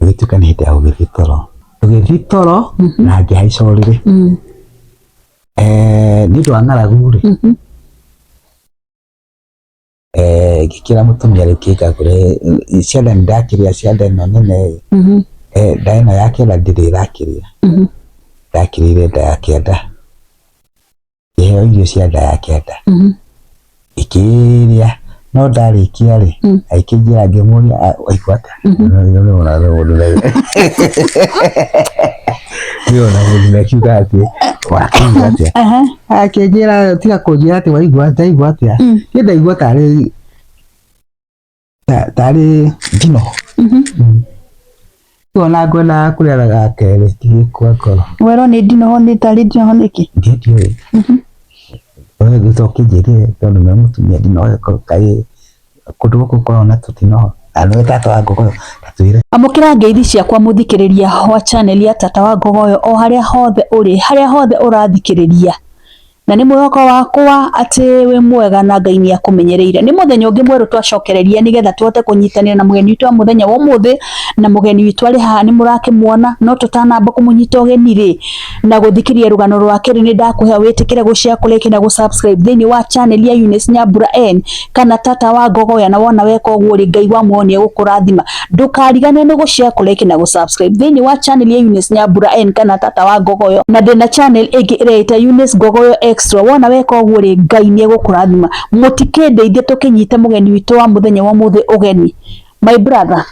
Gũgĩtuĩka nĩ hĩndĩ ya gũgĩthiĩ toro. Tũgĩthiĩ toro na ngĩhaica ũrĩrĩ. Nĩ ũndũ wa ng'aragu rĩ, ngĩkĩra mũtumia rĩu kĩngagũre cia nda nĩ ndakĩrĩa cia nda ĩno nene ĩ, nda ĩno ya kĩanda ndĩrĩ ĩrakĩrĩa. Ndakĩrĩire nda ya kĩanda. Ngĩheo irio cia nda ya kĩanda. Ngĩkĩrĩa no ndarĩkia rĩ, agĩkĩnjĩra ngĩmũria waigua atĩa? Nĩwona mũndũ nĩ akiuga atĩ wakĩigua atĩa? Akĩnjĩra tiga kũnjĩra atĩ waigua ndaigua atĩa. Niĩ ndaigua tarĩ tarĩ njino. Rĩu ona ngwendaga kũrĩa gakerĩ ngĩgĩkua ngoro. Werwo nĩ ndinoho nĩ tarĩ ndinoho nĩkĩ? Niĩ ndiũĩ. We thutha ũkĩnjĩrire tondũ nĩwe mũtumia ndinoho kaĩ kũndũ gũkũ gũkoragwo na tũtinoho na nĩwe tata wa ngogoyo ta twĩre. Amũkĩra ngeithi ciakwa mũthikĩrĩria wa channel ya Tata wa Ngogoyo o harĩa hothe ũrĩ, harĩa hothe ũrathikĩrĩria. Na nĩ mwĩhoko wakwa atĩ wĩ mwega na Ngai nĩ akũmenyereire. Nĩ mũthenya ũngĩ mwerũ twacokereria nĩgetha tũhote kũnyitanĩra na mũgeni witũ wa mũthenya wa ũmũthĩ, na mũgeni witũ arĩ haha nĩ mũrakĩmuona, no tũtanamba kũmũnyita ũgeni rĩ, na gũthikĩrĩria rũgano rwake rĩ, nĩ ndakũhoya wĩtĩkĩre gũ share, kũ like na gũ subscribe thĩinĩ wa channel ya Eunice Nyambura N kana Tata wa Ngogoya, na wona weka ũguo rĩ, Ngai wa muoyo nĩ egũkũrathima. Ndũkariganĩrwo nĩ gũ share, kũ like na gũ subscribe thĩinĩ wa channel ya Eunice Nyambura N kana Tata wa Ngogoyo, na ndĩna channel ĩngĩ ĩreĩta Eunice Ngogoyo Extra. Wona weka ũguo rĩ, Ngai nĩ egũkũrathima. Mũtikĩndeithie tũkĩnyite mũgeni witũ wa mũthenya wa ũmũthĩ ũgeni. My brother,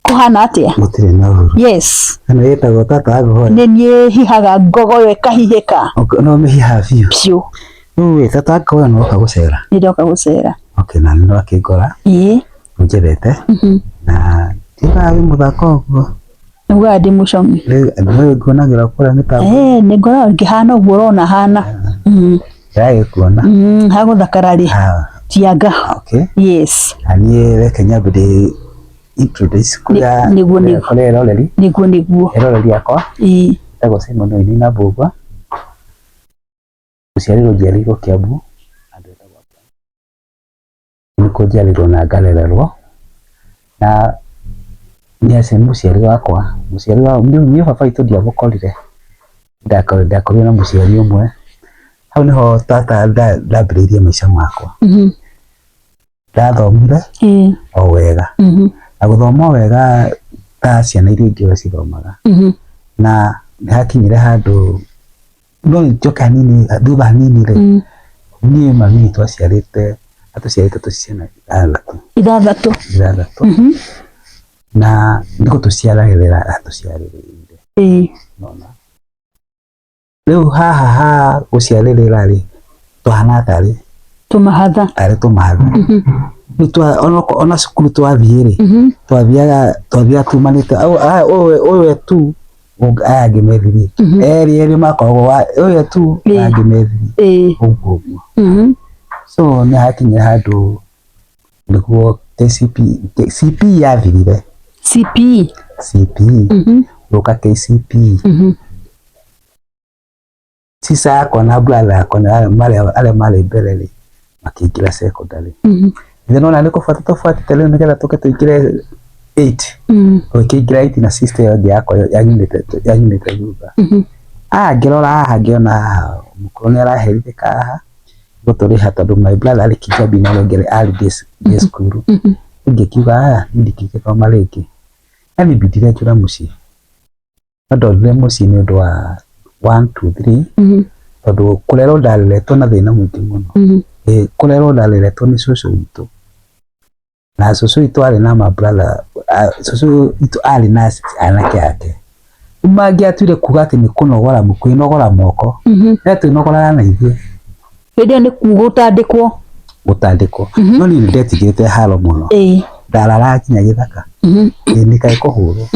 kũhana atĩa? Gũtirĩ na ũru. Yes. Ĩno ĩtagwo tata wa ngogoyo. Nĩ niĩ hihaga ngogoyo ĩkahihĩka. No mĩhihaga biũ. Biũ. Rĩu ĩ tata wa ngogoyo nĩ woka gũcera? Nĩ ndoka gũcera. Okay, na nĩ wakĩngora. Ĩĩ. Ũnjethete. Na ndiugaga wĩ mũthaka ũguo. Ugaga ndĩ mũcong'i. Rĩu nguonagĩra kũrĩa mĩtambo. Ĩĩ nĩ ngoragwo ngĩhana ũguo ũrona hana. Ndĩragĩkuona. Hagũthakara rĩ. Tianga. Okay. Yes. Na niĩ reke nyambe ndĩ introduce kũrĩa Nĩguo nĩguo. kũrĩ eroreri. Nĩguo nĩguo. Eroreri akwa. Ĩĩ. Njĩtagwo Simon Wainaina Mbũgua. Gũciarĩrwo njiarĩirwo Kiambu. Nĩkuo njiarĩirwo na ngarererwo. Na nĩ mũciari wakwa, mũciari wa niĩ baba witũ ndiamũkorire, ndakorirwo na mũciari ũmwe. Hau nĩho tata ndambĩrĩirie maica makwa. Ndathomire o wega, na gũthoma o wega ta ciana iria ingĩ ũrĩa cithomaga. Na nĩ hakinyire handũ no njoke hanini thutha hanini rĩ, niĩ mami witũ aciarĩte atũciarĩte twĩ ciana ithathatũ. Ithathatũ. Ithathatũ. Na nĩ gũtũciaragĩrĩra atũciarĩrĩire. Nĩwona? Rĩu haha ha gũciarĩrĩra rĩ, tũhana tarĩ Tũmahatha. Tarĩ tũmahatha. Rĩu ona cukuru twathiĩ rĩ, twathiaga twathiaga tumanĩte ũyũ e tu aya angĩ me three. Erĩ erĩ makoragwo ũyũ e tu aya angĩ me three. Ũguo ũguo. So nĩ hakinyire handũ nĩguo KCP, CP yathirire. CPE. CPE. Gũka KCPE. Sister yakwa na brother yakwa na arĩa marĩ mbere rĩ, makĩingĩra secondary. Ithe nĩwona nĩ kũbuata tũbuatĩte rĩu nĩgetha tũke tũingĩre eight. Tũkĩingĩra eight na sister ĩyo ĩngĩ yakwa yanyumĩte thutha. Ah, ngĩrora haha ngĩona haha mũkũrũ nĩ araherithĩka haha gũtũrĩha tondũ my brother arĩ Kijabi na ũrĩa ũngĩ arĩ day school. Rĩu ngĩkiuga aya niĩ ndingĩgĩthoma rĩngĩ. Yaani bidire njũra mũciĩ. No ndorire mũciĩ nĩ ũndũ wa one two three tondũ kũrerwo ndareretwo na thĩna mũingĩ mũno. Kũrerwo ndareretwo nĩ cũcũ witũ. Na cũcũ witũ arĩ na ma brother, cũcũ witũ arĩ na anake ake. Rĩu mangĩatuire kuga atĩ nĩ kũnogora kwĩnogora moko, no twĩnogoraga na ithuĩ. Hĩndĩ ĩyo nĩ gũtandĩkwo. Gũtandĩkwo. No niĩ nĩ ndetigĩrĩte haro mũno. Ndararaga nginya gĩthaka. Ĩĩ nĩ kaĩ kũhũrwo.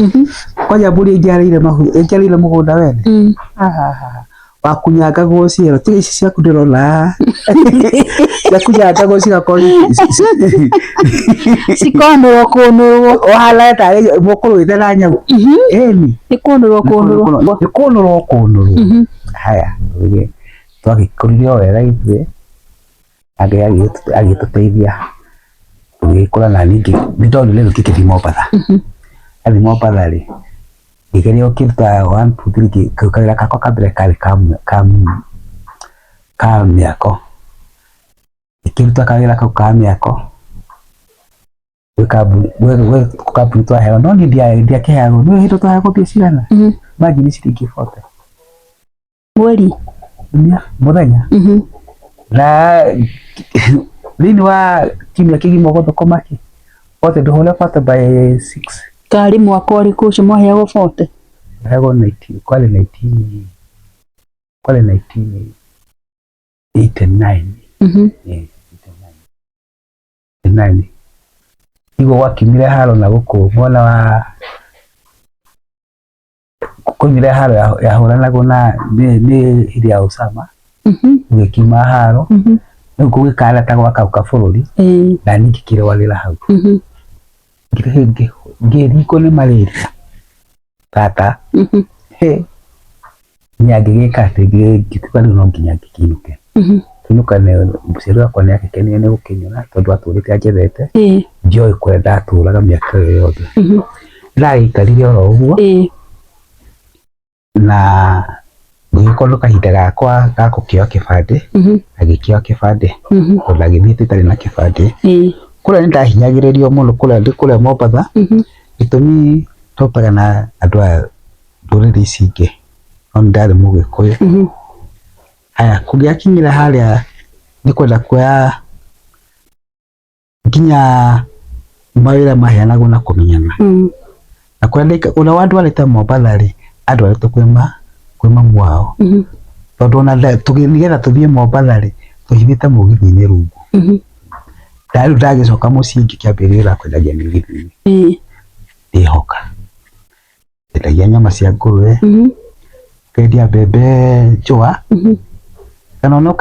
Kwanja mbũri ĩngĩarĩire mahu ĩngĩarĩire mũgũnda wene. Wakunyangagwo ciero tiga ici ciaku ndĩrona haha. Ciakunyangagwo cigakorwo Cikonũrwo kũnũrwo. Ũhana tarĩ mũkũrũĩte na nyau. Ĩni. Nĩ kũnũrwo kũnũrwo. Nĩ kũnũrwo kũnũrwo. Haya, twagĩkũrire o wega ithuĩ, na Ngai agĩtũteithia tũgĩkũra na ningĩ nĩ ndonire rĩu ngĩgĩthiĩ Mombatha. Ndathiĩ Mombatha rĩ, ngĩgeria gũkĩruta one two three, kawĩra gakwa ka mbere karĩ ka mĩako. Ngĩkĩruta kawĩra kau ka mĩako gwĩ kambuni, gwĩ kambuni twaheagwo, no niĩ ndiakĩheagwo, nĩ ũĩ hĩndĩ twaheagwo mbia cigana? Imagine ciringi 40. Mweri? Mũthenya. Na thĩinĩ wa kiumia kĩgima ũgũthũkũma kĩ? 40 ndũhũre 40 by 6. Karĩ mwaka ũrĩkũ ũcio mwaheagwo 40? Mwaheagwo 19, kwarĩ 19, kwarĩ 1989. 89. Nĩguo gwakiumire haro na gũkũ mwena wa kwaumire haro yahũranagwo na nĩ hĩndĩ ya Osama gũgĩkiuma haro rĩu gũgĩkana ta gwaka kabũrũri na niĩ ngĩkĩrwarĩra hau ngĩringwo nĩ malaria tata niĩ ngĩgĩka atĩ ngĩkiuga rĩu no nginya ngĩkĩinũke kĩinũka mũciari wakwa nĩ agĩkenire nĩ gũkĩnyona tondũ atũrĩte anjethete ndioĩ kũrĩa ndatũraga mĩaka ĩyo yothe. Ndagĩikarire oro ũguo na gũgĩkorwo kahinda gakwa ga gũkĩoya kĩbandĩ, na ngĩkĩoya kĩbandĩ tondũ ndagĩthiĩte itarĩ na kĩbandĩ. Kũrĩa nĩ ndahinyagĩrĩrio mũno kũrĩa ndĩ kũrĩa Mombatha, gĩtũmi twaumbaga na andũ a ndũrĩrĩ ici ingĩ no nĩ ndarĩ mũgĩkũyũ. Haya kũngĩgakinyĩra harĩa nĩ kwenda kuoya nginya mawĩra maheanagwo na kũmenyana. Na kũrĩa ũrĩa wandwarĩte Mombatha rĩ, andwarĩte kwĩ mamu wao. Tondũ ona nĩgetha tũthiĩ Mombatha rĩ, twahithĩte mũgithi-inĩ rungu. Na rĩu ndagĩcoka mũciĩ ngĩkĩambĩrĩria wĩra wa kwendagia mĩgithi-inĩ ndĩhoka. Ndendagia nyama cia ngũrũwe, ngendia mbembe njũa, kana ona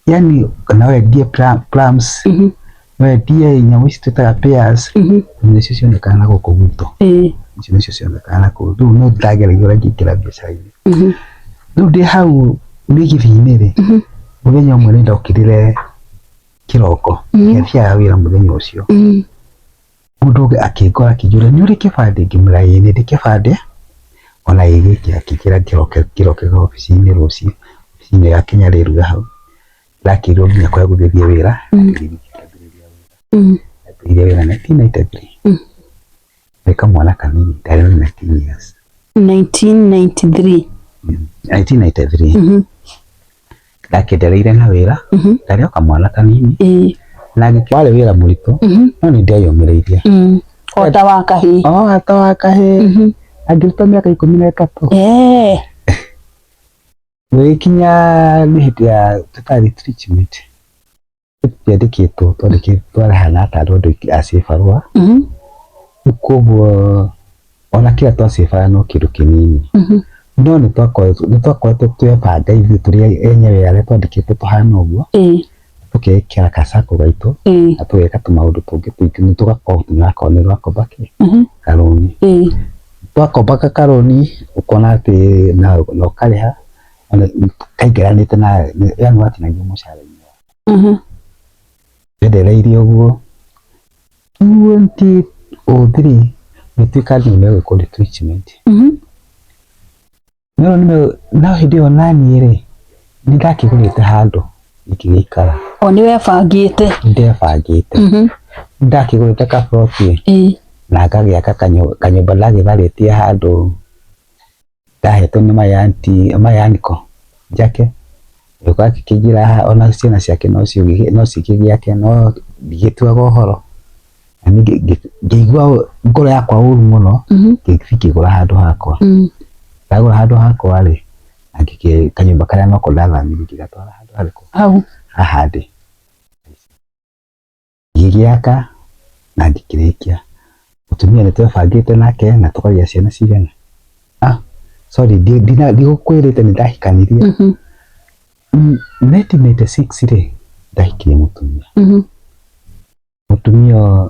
yani no wendie plums, no wendie nyamũ ici twĩtaga pears, nĩcio cionekaga na gũkũ gwitũ, icio nĩcio cionekaga na kũu, rĩu no ndageragia ũrĩa ingĩingĩra biacara-inĩ. Rĩu ndĩ hau mĩgithi-inĩ rĩ, mũthenya ũmwe nĩ ndokĩrire kĩroko, ndiathiaga wĩra mũthenya ũcio. Mũndũ ũngĩ akĩngora akĩnjũria nĩ ũrĩ kĩbandĩ? Ngĩmwĩra ĩĩ nĩ ndĩ kĩbandĩ, ona ĩ gĩkĩ akĩnjĩra ngĩroke ngĩroke obici-inĩ rũciũ, obici-inĩ ya Kenya Railway hau, ndakĩrwo nginya kũrĩa ngũgĩthiĩ wĩra, ngĩambĩrĩria wĩra. Ndambĩrĩirie wĩra 1993, ndĩ kamwana kanini, ndarĩ na 19 years. 1993. 1993. Ndakĩendereire na wĩra ndarĩ o kamwana kanini na warĩ wĩra mũritũ no nĩ ndeyũmĩrĩirie. O ta wa kahĩĩ. O ta wa kahĩĩ. Na ngĩruta mĩaka 13. Gũgĩkinya nĩ hĩndĩ ya tũtarĩ retrenchment Tũtiandĩkĩtwo twarehana ta andũ a cibarũa, rĩu koguo ona kĩrĩa twacibaga no kĩndũ kĩnini, no nĩ twakoretwo twebanga ithuĩ tũrĩ enyewe arĩa twandĩkĩtwo tũhana ũguo, tũkekĩra ka sacco gaitũ na tũgeka tũmaũndũ tũngĩ tũingĩ na tũgakorwo onakorwo nĩ tũrakomba kĩ, karũni. Twakomba karũni ũkona atĩ na ũkarĩha kaingĩranĩte na yaani watinagio mũcara-inĩ. Ndendereirie ũguo 2003 ngĩtuĩka nĩ megwĩkwo retrenchment. No hĩndĩ ĩyo naniĩ rĩ, nĩ ndakĩgũrĩte handũ ngĩgĩikara. O nĩ webangĩte? Nĩ ndebangĩte. Nĩ ndakĩgũrĩte kaburoti na ngagĩaka kanyũmba ndagĩtharĩtie handũ ndahetwo nĩ my auntie, my uncle njake, agĩũka agĩkĩnjĩra haha ona ciana ciake no cigĩgĩake no ndigĩtuaga ũhoro. Na niĩ ngĩigua ngoro yakwa ũru mũno, ngĩthiĩ ngĩgũra handũ hakwa. Ndagũra handũ hakwa rĩ, kanyũmba karĩa noko ndathamirie ngĩgatwara handũ harĩkũ? Haha ndĩ. Ngĩgĩaka na ngĩkĩrĩkia. Mũtumia nĩ twebangĩte nake na tũkagĩa ciana cigana? Ah, sorry ndigũkwĩrĩte nĩ ndahikanirie. 1996 rĩ, ndahikirie mũtumia. Mũtumia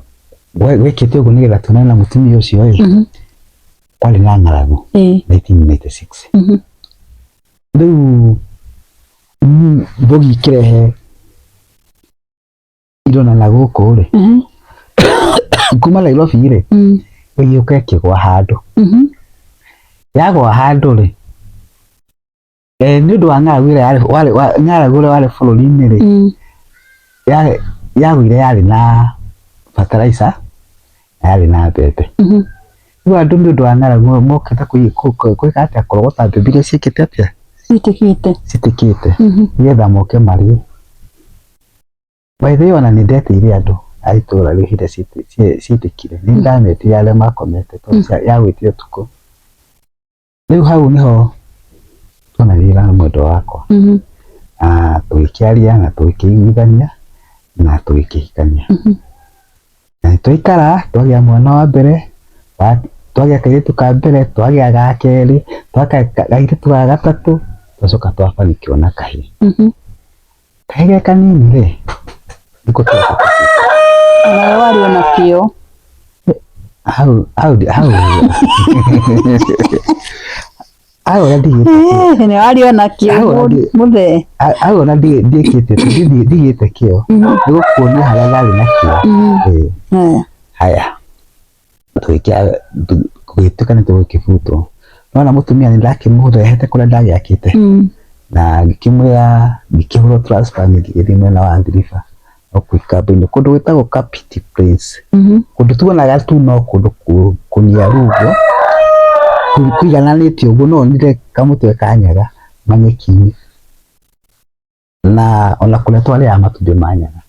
gwekĩte ũguo nĩgetha tuonane na mũtumia ũcio ĩ, kwarĩ na ng'aragu 1996. Rĩu Mbogi ikĩrehe ironana gũkũ rĩ, kuma Nairobi rĩ, Ĩgĩũka ĩkĩgwa handũ. Yagwa handũ rĩ, nĩ ũndũ wa ng'aragu ĩrĩa yarĩ warĩ ng'aragu ũrĩa warĩ bũrũri-inĩ rĩ, yagũire yarĩ na fertilizer na yarĩ na mbembe. Rĩu andũ nĩ ũndũ wa ng'aragu mokĩte gwĩka atĩa, kũrogota mbembe iria ciĩkĩte atĩa, Ciitĩkĩte. Citĩkĩte, nĩgetha moke marĩe. By the way, ona nĩ ndetĩire andũ a itũra rĩu hĩndĩ ĩrĩa ciitĩkire, nĩ ndametire arĩa makomete tondũ yagwĩte ũtukũ. Rĩu hau nĩho twonanire na mwendwa wakwa, na tũgĩkĩaria na tũgĩkĩiguithania na tũgĩkĩhikania. Na twaikara twagĩa mwana wa mbere, twagĩa kairĩtu ka mbere, twagĩa ga kerĩ, twagĩa kairĩtu ga gatatũ, twacoka twabarikiwa na kahĩĩ. Kahĩĩ ge kanini rĩ, nĩko Nawe warĩ ona kĩo. Hau hau hau hau ona ndigĩte kĩo. Nĩ warĩ ona kĩo Hau ona mũthee. Hau ona ndiĩkĩte ndigĩte kĩo, nĩ gũkuonia harĩa ndarĩ na kĩo. Ĩĩ. Haya, gũgĩtuĩka nĩ tũgũkĩbutwo. Nona mũtumia nĩ ndakĩmũrehete kũrĩa ndagĩakĩte, na ngĩkĩmwĩra, ngĩkĩhũrwo transfer ngĩgĩthiĩ mwena wa Athi River no kambĩ-inĩ kũndũ gwĩtagwo Kapiti Plains, kũndũ tuonaga tu no kũndũ kũniaru ũguo, kũigananĩte ũguo, no wonire kamũtwe ka nyaga manyeki-inĩ, na ona kũrĩa twarĩaga matumbĩ ma nyaga.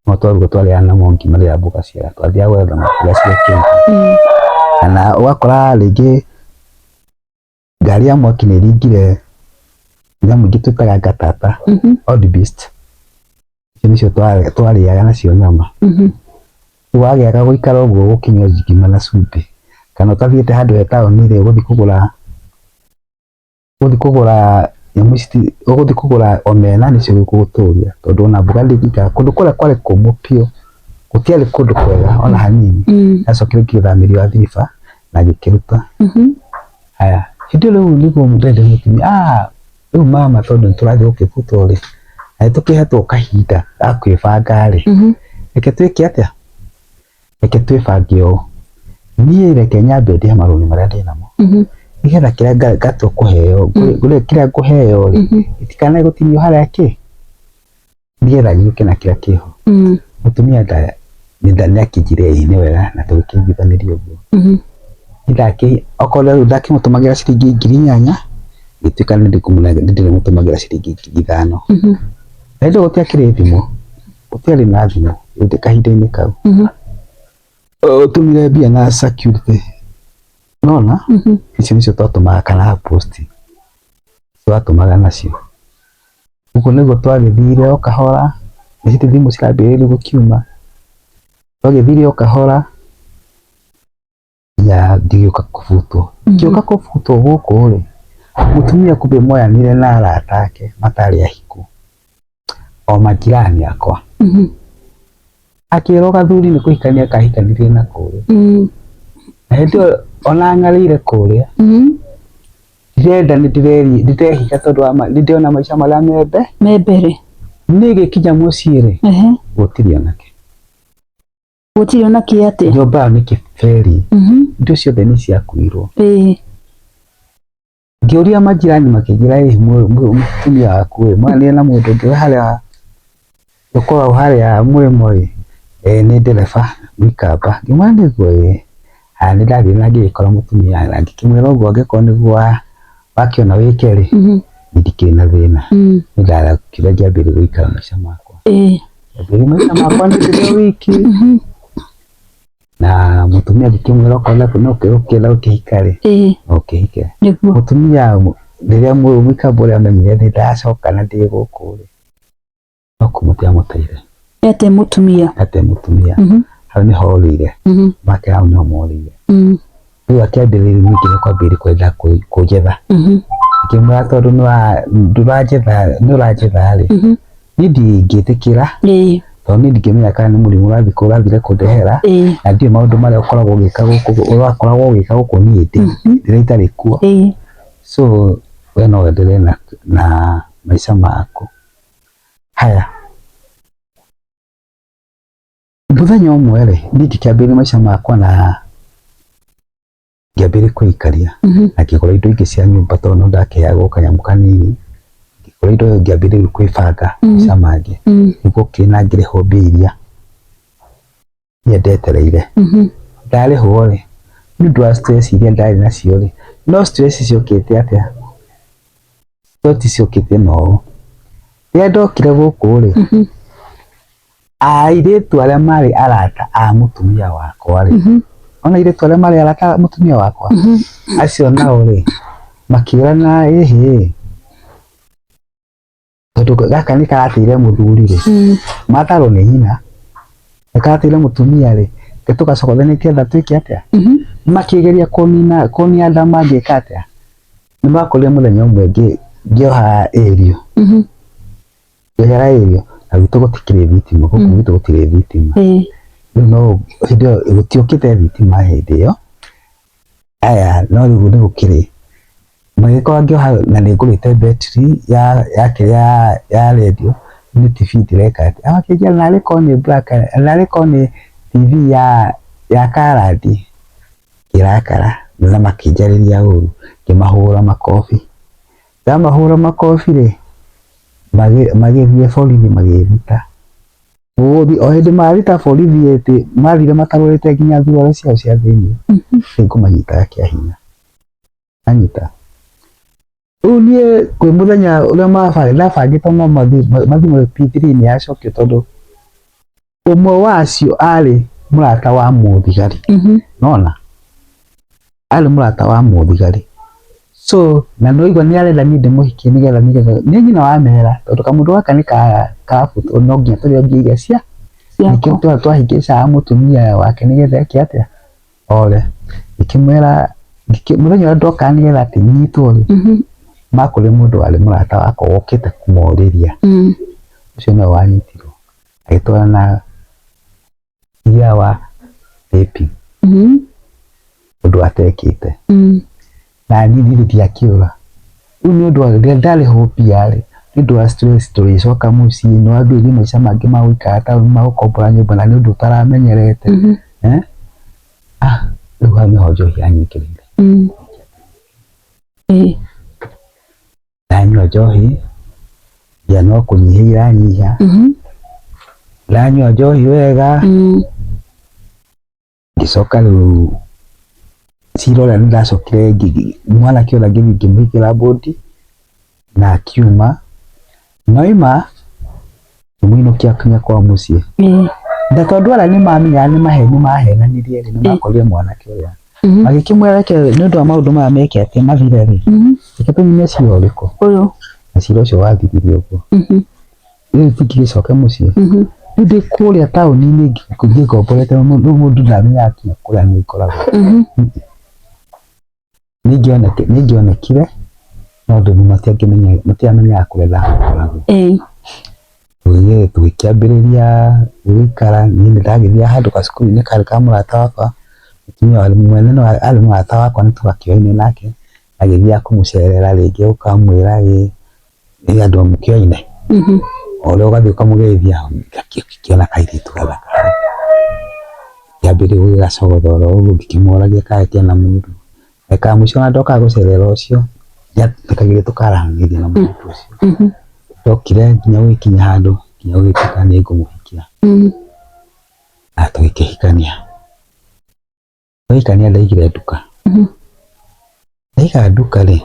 No twaruga twarĩaga namo ngima rĩrĩa mboga ciaga, twathiaga gwetha kũrĩa cirekeirio, kana ũgakora rĩngĩ ngari ya mwaki nĩ ĩringire nyamũ ingĩ twĩtaga ngatata, odd beast, icio nĩcio twarĩaga nacio nyama. Rĩu wagĩaga gũikara ũguo ũkĩnyua ngima na cumbĩ, kana ũtathiĩte handũ he taũni rĩ, ũgũthiĩ kũgũra nyamũ ici, ũgũthiĩ kũgũra omena nĩcio igũgũtũria, tondũ ona mboga ndĩngĩikara kũndũ kũrĩa kwarĩ kũmũ biũ, gũtiarĩ kũndũ kwega ona hanini. Ndacokire ngĩthamĩrio Athi River na ngĩkĩruta. Haya, hĩndĩ ĩyo rĩu nĩguo ndendire mũtumia, ah, rĩu mama, tondũ nĩ tũrathiĩ gũkĩbutwo rĩ, na nĩ tũkĩhetwo kahinda ga kwĩbanga rĩ, reke twĩke atĩa, reke twĩbange ũũ, niĩ reke nyambe ndĩhe marũni marĩa ndĩnamo, nĩgetha kĩrĩa ngatua kũheo, kĩrĩa ngũheo rĩ, gĩtikanae gũtinio harĩa kĩ, nĩgetha gĩũke na kĩrĩa kĩho. Mũtumia nĩ akĩnjĩrire ĩĩ nĩ wega, na tũgĩkĩiguithanĩria ũguo. Okorwo rĩu ndakĩmũtũmagĩra ciringi 8,000, ngĩtuĩka nĩ ndĩrĩmũtũmagĩra ciringi 5,000. Na hĩndĩ ĩyo gũtiakĩrĩ thimũ, gũtiarĩ na thimũ hĩndĩ kahinda-inĩ kau. Ũtũmire mbia na security, nona icio nĩcio twatũmaga, kana post twatũmaga nacio. Ũguo nĩguo twagĩthire o kahora, nĩ hĩndĩ thimũ cirambĩrĩria gũkiuma, twagĩthire o kahora nginya ngĩgĩũka kũbutwo. Ngĩũka kũbutwo gũkũ rĩ, mũtumia kumbe moyanire na arata ake matarĩ ahiku, o majirani akwa. Akĩrwo gathuri nĩ kũhikania kahikanirie na kũrĩa. Na hĩndĩ ĩyo ona ng'arĩire kũrĩa, ndirenda, nĩ ndĩrehinga tondũ wa nĩ ndĩrona maica marĩa me Me mbere. Niĩ gĩkinya mũciĩ rĩ, gũtirĩ onake. Gũtirĩ ona kĩ atĩa? Nyũmba ĩyo nĩ kĩberi, indo ciothe nĩ ciakuirwo. Ngĩũria majirani makĩnjĩra, ĩ mũtumia waku ĩ mwaranire na mũndũ ũngĩ harĩa ũkoragwo harĩa mũrĩmo ĩ, ĩ nĩ ndereba Mũikamba. Ngĩmwĩra nĩguo ĩ, haya nĩ ndathire na ngĩgĩkora mũtumia na ngĩkĩmwĩra ũguo angĩkorwo nĩguo wakĩona wĩke rĩ, niĩ ndikĩrĩ na thĩna. Nĩ ndakire ngĩambĩrĩria gũikara maica makwa. Ngĩambĩrĩria maica makwa nĩ ndĩ wiki, na mũtumia ngĩkĩmwĩra okorwo no ũkĩenda gũkĩhika rĩ, no ũkĩhike. Mũtumia rĩrĩa Mũikamba ũrĩa amenyire nĩ ndacoka na ndĩ gũkũ rĩ, no kũmũte amũteire. Ete mũtumia. Ate mũtumia. Hau nĩho orĩire. Make hau nĩho morĩire. Rĩu akĩambĩrĩria ningĩ nĩ kwambĩrĩria kwenda kũnjetha. Ngĩmwĩra tondũ ndũranjetha, nĩ ũranjetha rĩ, niĩ ndingĩtĩkĩra, tondũ niĩ ndingĩmenya kana nĩ mũrimũ ũrathiĩ ũrathire kũndehera, na ndiũĩ maũndũ marĩa ũkoragwo ũgĩka gũkũ, ũrakoragwo ũgĩka gũkũ niĩ ndĩ rĩrĩa itarĩ kuo. So we no wendelee na maica maku. Haya. Mũthenya ũmwe rĩ, niĩ ngĩkĩambĩrĩria maica makwa na ngĩambĩrĩria kwĩikaria na ngĩgũra indo ingĩ cia nyũmba tondũ no ndakĩheagwo kanyamũ kanini, ngĩgũra indo ngĩambĩrĩria rĩu kwĩbanga maica mangĩ, nĩguo kĩ na ngĩrĩhwo mbia iria niĩ ndetereire. Ndarĩhwo rĩ, nĩ ũndũ wa stress iria ndarĩ nacio rĩ, no stress ciokĩte atĩa? Stress ciokĩte na ũũ, rĩrĩa ndokire gũkũ rĩ, airĩtu arĩa marĩ arata a mũtumia wakwa rĩ, ona airĩtu arĩa marĩ arata a mũtumia wakwa, acio nao rĩ, makĩũrana ĩhĩ, tondũ gaka nĩ karateire mũthuri rĩ, matarwo nĩ nyina, nĩ karateire mũtumia rĩ, reke tũgacogothe nĩgetha twĩke atĩa? Makĩgeria kũnina kũnia nda mangĩka atĩa? Nĩ makorire mũthenya ũmwe ngĩoha ĩrio. Ngĩohera ĩrio, na gwitũ gũtikĩrĩ thitima, gũkũ gwitũ gũtirĩ thitima. Rĩu no hĩndĩ ĩyo gũtiokĩte thitima hĩndĩ ĩyo, aya no rĩu nĩ gũkĩrĩ. Magĩkorwo ngĩoha na nĩ ngũrĩte betri ya ya kĩrĩa ya redio, nĩ TV ndĩreka atĩ, makĩnjĩra narĩ korwo nĩ black narĩ korwo nĩ TV ya ya karandi. Ngĩrakara na makĩnjarĩria ũru, ngĩmahũra makobi. Ndamahũra makobi rĩ, magĩthiĩ borithi magĩthita. Gũthiĩ o hĩndĩ mathita borithi atĩ mathire matarũrĩte nginya thuruarĩ ciao cia thĩiniĩ, nĩ ngũmanyitaga kĩa hinya. Anyita. Rĩu niĩ kwĩ mũthenya ũrĩa ndabangĩte no mathiĩ P3 nĩ yacokio tondũ ũmwe wacio arĩ mũrata wa mũthigari. Nona? Arĩ mũrata wa mũthigari. So na nĩwaigua nĩ arenda niĩ ndĩmũhikie nĩgetha nĩgetha nĩ nyina wa mera tondũ kamũndũ gaka nĩ karabutwo no nginya tũrĩongie irio cia nĩkĩo twahĩngĩcaga mũtumia wake nĩgetha eke atĩa? Ore. Ngĩkĩmwĩra mũthenya ũrĩa ndokaga nĩgetha atĩ nyitwo rĩ, makorire mũndũ warĩ mũrata wakwa wokĩte kũmorĩria. Ũcio nĩwe wanyitirwo agĩtwarana na cira wa raping, ũndũ atekĩte. Na niĩ ndirĩ ndiakĩũra. Rĩu nĩ ũndũ wa rĩrĩa ndarĩhwo mbia rĩ, nĩ ũndũ wa stress tũgĩcoka mũciĩ nĩ wambĩrĩria maica mangĩ ma gũikara taũni ma gũkombora nyũmba na nĩ ũndũ ũtaramenyerete. Ah, rĩu hau nĩho njohi yanyingĩrĩire. Ndanyua njohi, mbia no kũnyiha iranyiha. Ndanyua njohi wega, ngĩcoka rĩu cira ũrĩa nĩndacokire mwanake ũrĩa ngĩthiĩ ngĩmũigĩra mbũndi na akiuma, na oima ngĩmũinũkia nginya kwao mũciĩ. Na tondũ arĩa nĩmamenyaga nĩ maheni mahenanirie rĩ, nĩmakorire mwanake ũrĩa magĩkĩmwĩra reke nĩ ũndũ wa maũndũ maya meke atĩ mathire rĩ, reke tũnine cira ũrĩkũ, na cira ũcio wathirire ũguo. Rĩu ingĩgĩcoka mũciĩ rĩu ndĩ kũrĩa taũni-inĩ ngĩkomborete rĩu mũndũ ndamenyaga nginya kũrĩa niĩ ngoragwo. Nĩ ingĩonekire no andũ matiamenyaga kũrĩa ndakoragwo. Tũgĩkĩambĩrĩria gũikara, niĩ nĩ ndagĩthiaga handũ gacukuru-inĩ karĩ ka mũrata wakwa, mũtumia wa mwene no arĩ mũrata wakwa nĩ twakĩoaine nake, agĩthiaga kũmũcerera rĩngĩ ũkamwĩra ĩ nĩ andũ mũkĩoaine, o ũrĩa ũgathiĩ ũkamũgeithia ngĩona kairĩtu gathaka hau, ngĩambĩrĩria gũgĩgacogotha oro ũguo ngĩkĩmoragia kana kena mũndũ, ndagĩka ya mũico ona ndokaga gũcerera ũcio, ndietĩkagĩrio tũkaranĩria na mũirĩtu ũcio, ndokire nginya gũgĩkinya handũ nginya gũgĩtuĩka nĩ ngũmũhikia, na tũgĩkĩhikania. Twahikania ndaigire nduka, ndaiga nduka rĩ,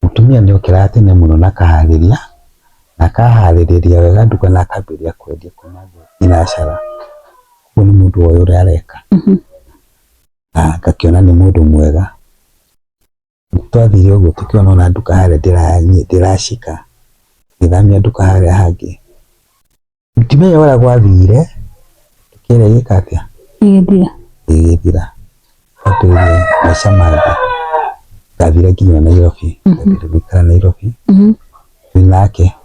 mũtumia nĩ okĩraga tene mũno na akaharĩria, na akaharĩrĩria wega nduka na akambĩrĩria kwendia kuma thinacara, ũguo nĩ mũndũ woĩ ũrĩa areka, na ngakĩona nĩ mũndũ mwega. Twathire ũguo tũkĩona ona nduka harĩa ndĩracika, ngĩthamia nduka harĩa hangĩ. Ndimenya ũrĩa gwathire, nduka ĩrĩa ĩgĩka atĩa? Ĩgĩthira. Ĩgĩthira. Twambĩrĩria maica mangĩ. Ndathire nginya Nairobi, ngĩambĩrĩria gũikara Nairobi, twĩ nake.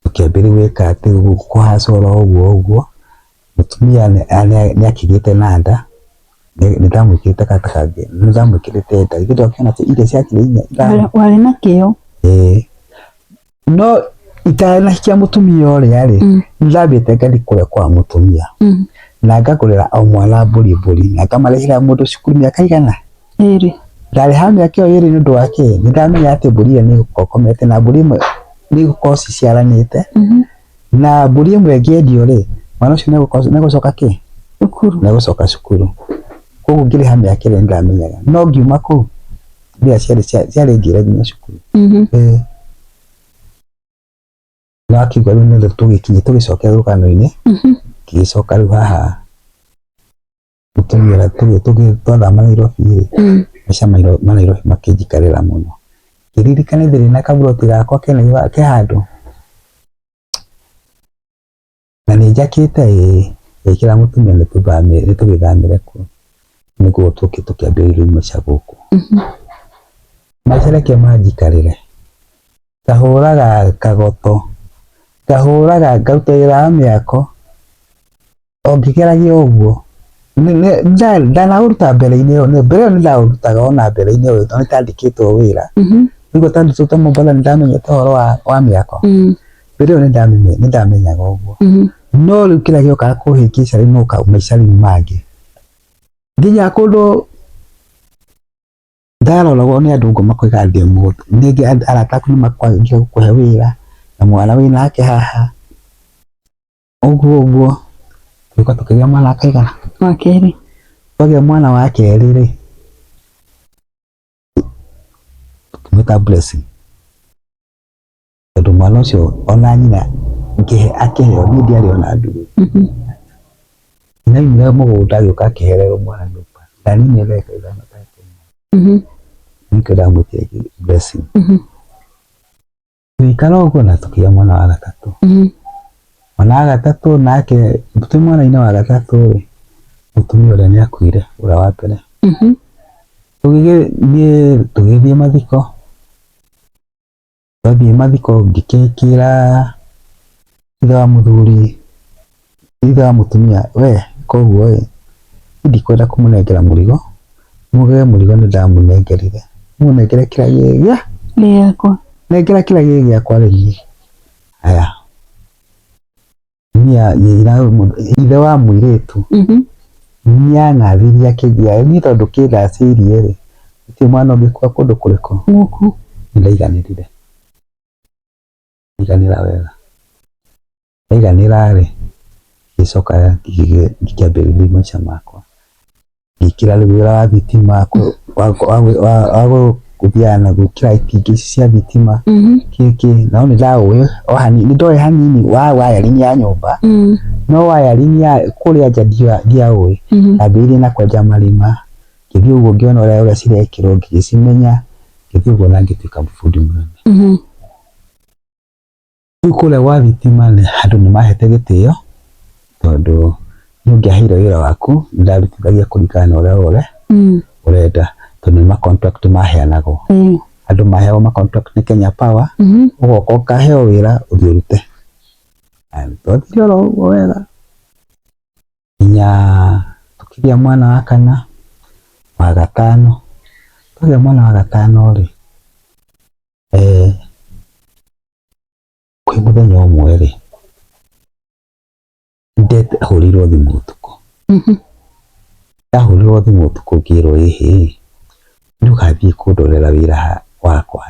Tũkĩambĩrĩria gwĩka atĩ kũ hustle oro ũguo ũguo, mũtumia nĩ akĩgĩte na nda, nĩ ndamwĩkĩrĩte nĩ ndamwĩkĩrĩte nda, githĩ ndwakĩona atĩ irio ciakire inya ithano? Warĩ na kĩyo. Ĩĩ. No Itanahikia mũtumia ũrĩa rĩ, nĩndambĩte ngathiĩ kũrĩa kwa mũtumia na ngagũrĩra o mwana mbũri mbũri na ngamarĩhĩra mũndũ cukuru mĩaka igana. Ĩrĩ. Ndarĩha mĩaka ĩyo ĩrĩ nĩ ũndũ wa kĩ? Nĩndamenya atĩ mbũri ĩrĩa nĩ ĩgũkorwo ĩkomete na mbũri ĩmwe nĩ ĩgũkorwo ciciaranĩte na mbũri ĩmwe ĩngĩendio rĩ, mwana ũcio nĩegũcoka kĩ? Cukuru. Nĩegũcoka cukuru. Koguo ngĩrĩha mĩaka ĩrĩa nĩndamenyaga. No ngiuma kũu mbia ciarĩ ciarĩ ngĩre nginya cukuru. Ĩĩ. No akiuga rĩu nĩ tũgĩkinye tũgĩcoke rũgano-inĩ, ngĩgĩcoka rĩu haha mũtumia ũrĩa twathama Nairobi rĩ, maica ma Nairobi makĩnjikarĩra mũno. Ngĩririkana ndĩrĩ na kaburoti gakwa ke handũ, na nĩ njakĩte ĩĩ, ngĩkĩra mũtumia nĩ tũgĩthamĩre kuo, nĩguo tũke tũkĩambĩrĩrie rĩu maica gũkũ. Maica reke manjikarĩre, ngahũraga kagoto, ngahũraga ngaruta wĩra wa mĩako, o ngĩgeragia ũguo, ndanaũruta mbere-inĩ ĩyo, mbere ĩyo nĩ ndaũrutaga ona mbere-inĩ ĩyo tondũ nĩ ndandĩkĩtwo wĩra. Rĩu tondũ Mombatha nĩ ndamenyete ũhoro wa mĩako, mbere ĩyo nĩ ndamenyaga ũguo. No rĩu kĩrĩa gĩokaga kũhĩngĩca rĩu no maica rĩu mangĩ. Nginya kũndũ ndaroragwo nĩ andũ ũguo makoiga ndĩ mũndũ, ningĩ arata aku nĩ makwangia gũkũhe wĩra na mwana wĩ nake haha, ũguo ũguo, tũgĩũka tũkĩgĩa mwana wa kaigana? Wa kerĩ. Twagĩa mwana wa kerĩ rĩ, tũkĩmwĩta Blessing, tondũ mwana ũcio ona nyina akĩheo niĩ ndiarĩ ona ndũgũ. Nyina aumire mũgũnda agĩũka akĩhererwo mwana nyũmba, ndaninire ndagĩka ithano atarĩ mwana. Nĩkĩo ndamwĩtire Blessing. Tũgĩikara ũguo na tũkĩgĩa mwana wa gatatũ. Mwana wa gatatũ nake twĩ mwana-inĩ wa gatatũ rĩ, mũtumia ũrĩa nĩ akuire ũrĩa wa mbere. Tũgĩgĩthiĩ tũgĩthiĩ mathiko, twathiĩ mathiko ngĩkĩra ithe wa mũthuri, ithe wa mũtumia we koguo ĩ, niĩ ndikwenda kũmũnengera mũrigo, mũgĩre mũrigo nĩ ndamũnengerire, mũnengere kĩrĩa gĩ gĩa Gĩakwa. Nengera kĩrĩa gĩ gĩakwa rĩ niĩ. Haya. Ithe wa mũirĩtu nĩang'athirie akĩnjĩra niĩ tondũ kĩndacĩirie rĩ, gũtirĩ mwana ũngĩkua kũndũ kũrĩkũ? Gũkũ. Nĩndaiganĩrire. Ndaiganĩra wega. Ndaiganĩra rĩ, ngĩcoka ngĩkĩambĩrĩria maica makwa. Ngĩkĩra rĩu wĩra wa thitima wa gũthiaga na gwĩkĩra itingĩ ici cia thitima kĩ no nĩ ndaũĩ o hanini, nĩ ndoĩ hanini wa wiring ya nyũmba, no wiring ya kũrĩa nja ndiaũĩ. Ndambĩrĩirie na kwenja marima, ngĩthiĩ ũguo ngĩona ũrĩa cirekĩrwo ngĩgĩcimenya, ngĩthiĩ ũguo na ngĩtuĩka bundi mũnene. Rĩu kũrĩa gwa thitima andũ nĩ mahete gĩtĩo tondũ nĩ ũngĩaheire wĩra waku nĩ ndarutithagia kũringana na ũrĩa we ũrenda tondũ nĩ ma contract maheanagwo. Andũ maheagwo ma contract nĩ Kenya Power, ũgoka ũkaheo wĩra ũthiĩ ũrute. Twathire oro ũguo wega nginya tũkĩgĩa mwana wa kana, wa gatano. Twagĩa mwana wa gatano rĩ, kwĩ mũthenya ũmwe rĩ, ndahũrĩirwo thimũ ũtukũ. Ndahũrĩrwo thimũ ũtukũ ngĩrwo ĩhĩ, nĩ ũgathiĩ kũndorera wĩra wakwa.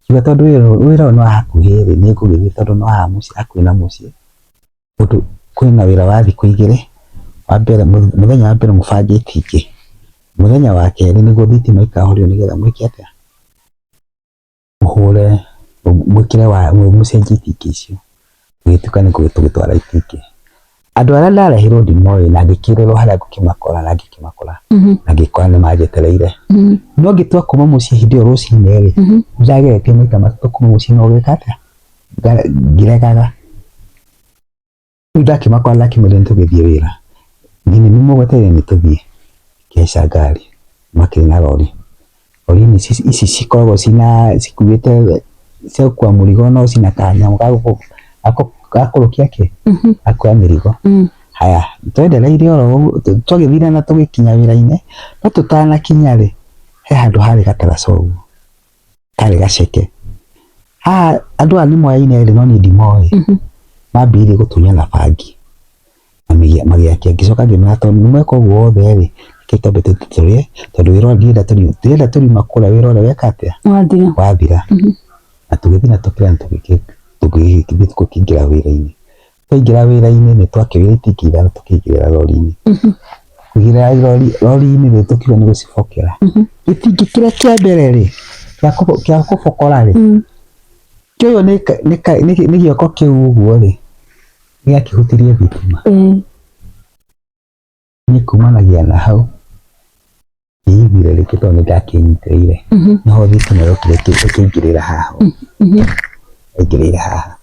Ngiuga tondũ wĩra ũyũ nĩ wa hakuhĩ rĩ, nĩ ngũgĩthiĩ tondũ nĩ wa haha mũciĩ hakuhĩ na mũciĩ. Tondũ kwĩna wĩra wa thikũ igĩrĩ, wa mbere mũthenya wa mbere mũbange itingĩ, mũthenya wa kerĩ nĩguo thitima ikahorio nĩgetha mwĩke atĩa? Mũhũre mwĩkĩre waya mũcenjie itingĩ icio, tũgĩtuĩka nĩ tũgĩtwara itingĩ. Andũ arĩa ndareheirwo ndimoĩ na ngĩkĩrĩrwo harĩa ngũkĩmakora na ngĩkĩmakora na ngĩkora nĩ manjetereire. No ngĩtua kuma mũciĩ hĩndĩ ĩyo rũcinĩ rĩ, nĩndageretie maita matatũ kuma mũciĩ no gĩka atĩa? Ngĩregaga. Rĩu ndakĩmakora ndakĩmwĩra nĩ tũgĩthiĩ wĩra, niĩ nĩ mũgwetereire nĩ tũthiĩ, ngĩhaica ngari makĩrĩ na rori, rori ici cikoragwo ciĩna cikuĩte cia gũkua mũrigo no ciĩna kanyamũ ga kũrũkia kĩ, ga kuoya mĩrigo. Haya twendereire oro ũguo twagĩthire na tũgĩkinya wĩra-inĩ, no tũtanakinya rĩ, he handũ harĩ gataraca ũguo, karĩ gaceke. Haha andũ aya nĩ moyaine erĩ no niĩ ndimoĩ. Mambĩrĩirie gũtunyana bangi na magĩakia. Ngĩcoka ngĩmera tondũ nĩ mweka ũguo wothe rĩ, reke twambe tũthiĩ tũrĩe tondũ wĩra ũrĩa ndĩrenda ndĩrenda tũriuma kũrĩa wĩra ũrĩa weka atĩa? Wathira. Wathira. Na tũgĩthiĩ na tũkĩrĩa na tũgĩthiĩ tũkĩingĩra wĩra-inĩ. Twaingĩra wĩra-inĩ nĩ twakĩoire itingĩ ithano tũkĩigĩrĩra rori-inĩ. Kũigĩrĩra rori-inĩ rĩ tũkiuga nĩ gũcibokera. Gĩtingĩ kĩrĩa kĩa mbere rĩ, kĩa kũbokora rĩ, kĩoywo nĩ gĩoko kĩu ũguo rĩ, nĩgĩakĩhutirie thitima. Niĩ kumanagia na hau ndiaiguire rĩngĩ tondũ nĩndakĩnyitĩrĩire. Noho thitima yokire ĩkĩingĩrĩra haha ũũ. Yaingĩrĩire haha.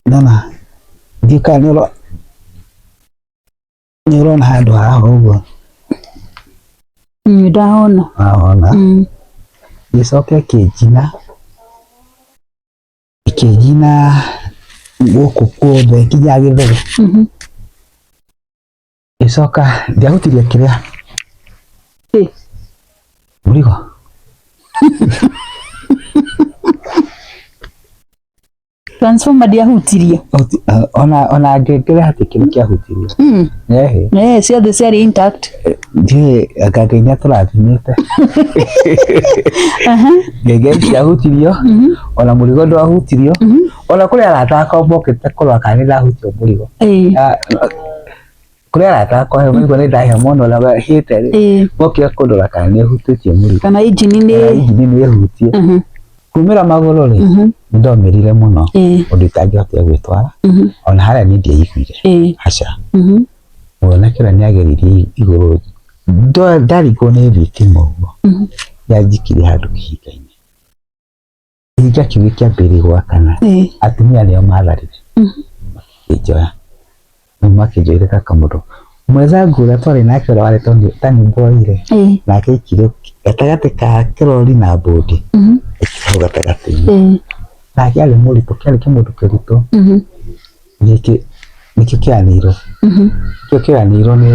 Nĩwona ndiũĩ kana nĩ ũrona handũ haha ũguo. Nĩndahona. Wahona? Ĩgĩcoka ĩkĩnjina, ĩkĩnjina gũkũ guothe nginya gĩthũri. Ĩgĩcoka ndiahutirie kĩrĩa mũrigo. Transformer ndiahutirie. Ona ngengere hatirĩ kĩndũ kĩahutirio. Ehe. Eh, ciothe ciarĩ intact. Ndiũĩ anga Ngai nĩatũrathimĩte. Ngengere ciahutirio, ona mũrigo ndwahutirio, ona kũrĩ arata akwa mokĩte kũrora kana nĩndahutio mũrigo. Kũrĩ arata akwa maigua nĩ ndahĩa mũno na hĩte rĩ, mokire kũndora kana nĩ hutĩtie mũrigo. Kana injini nĩ Kana injini nĩ ĩhutie. Kumĩra magũrũ rĩ, nĩ ndomĩrire mũno ũndũ itangĩhotire gwĩtwara. Ona harĩa niĩ ndiaiguire. Aca. Mwanake ũrĩa nĩ ageririe igũrũ, ndaringwo nĩ thitima ũguo, yanjikirie handũ kĩhinga-inĩ. Kĩhinga kĩu gĩkĩambĩrĩria gwakana, atumia nĩo matharire, makĩnjoya, rĩu makĩnjoire ta kamũndũ. Mwenzangu ũrĩa twarĩ nake ũrĩa warĩ tani boy rĩ, nake aikirio gatagatĩ ka kĩrori na mbũndi, aikirio hau gatagatĩ-inĩ. Nake arĩ mũritũ, kĩarĩ kĩmũndũ kĩritũ, gĩkĩ nĩkĩo kĩoyanĩirwo, nĩkĩo kĩoyanĩirwo nĩ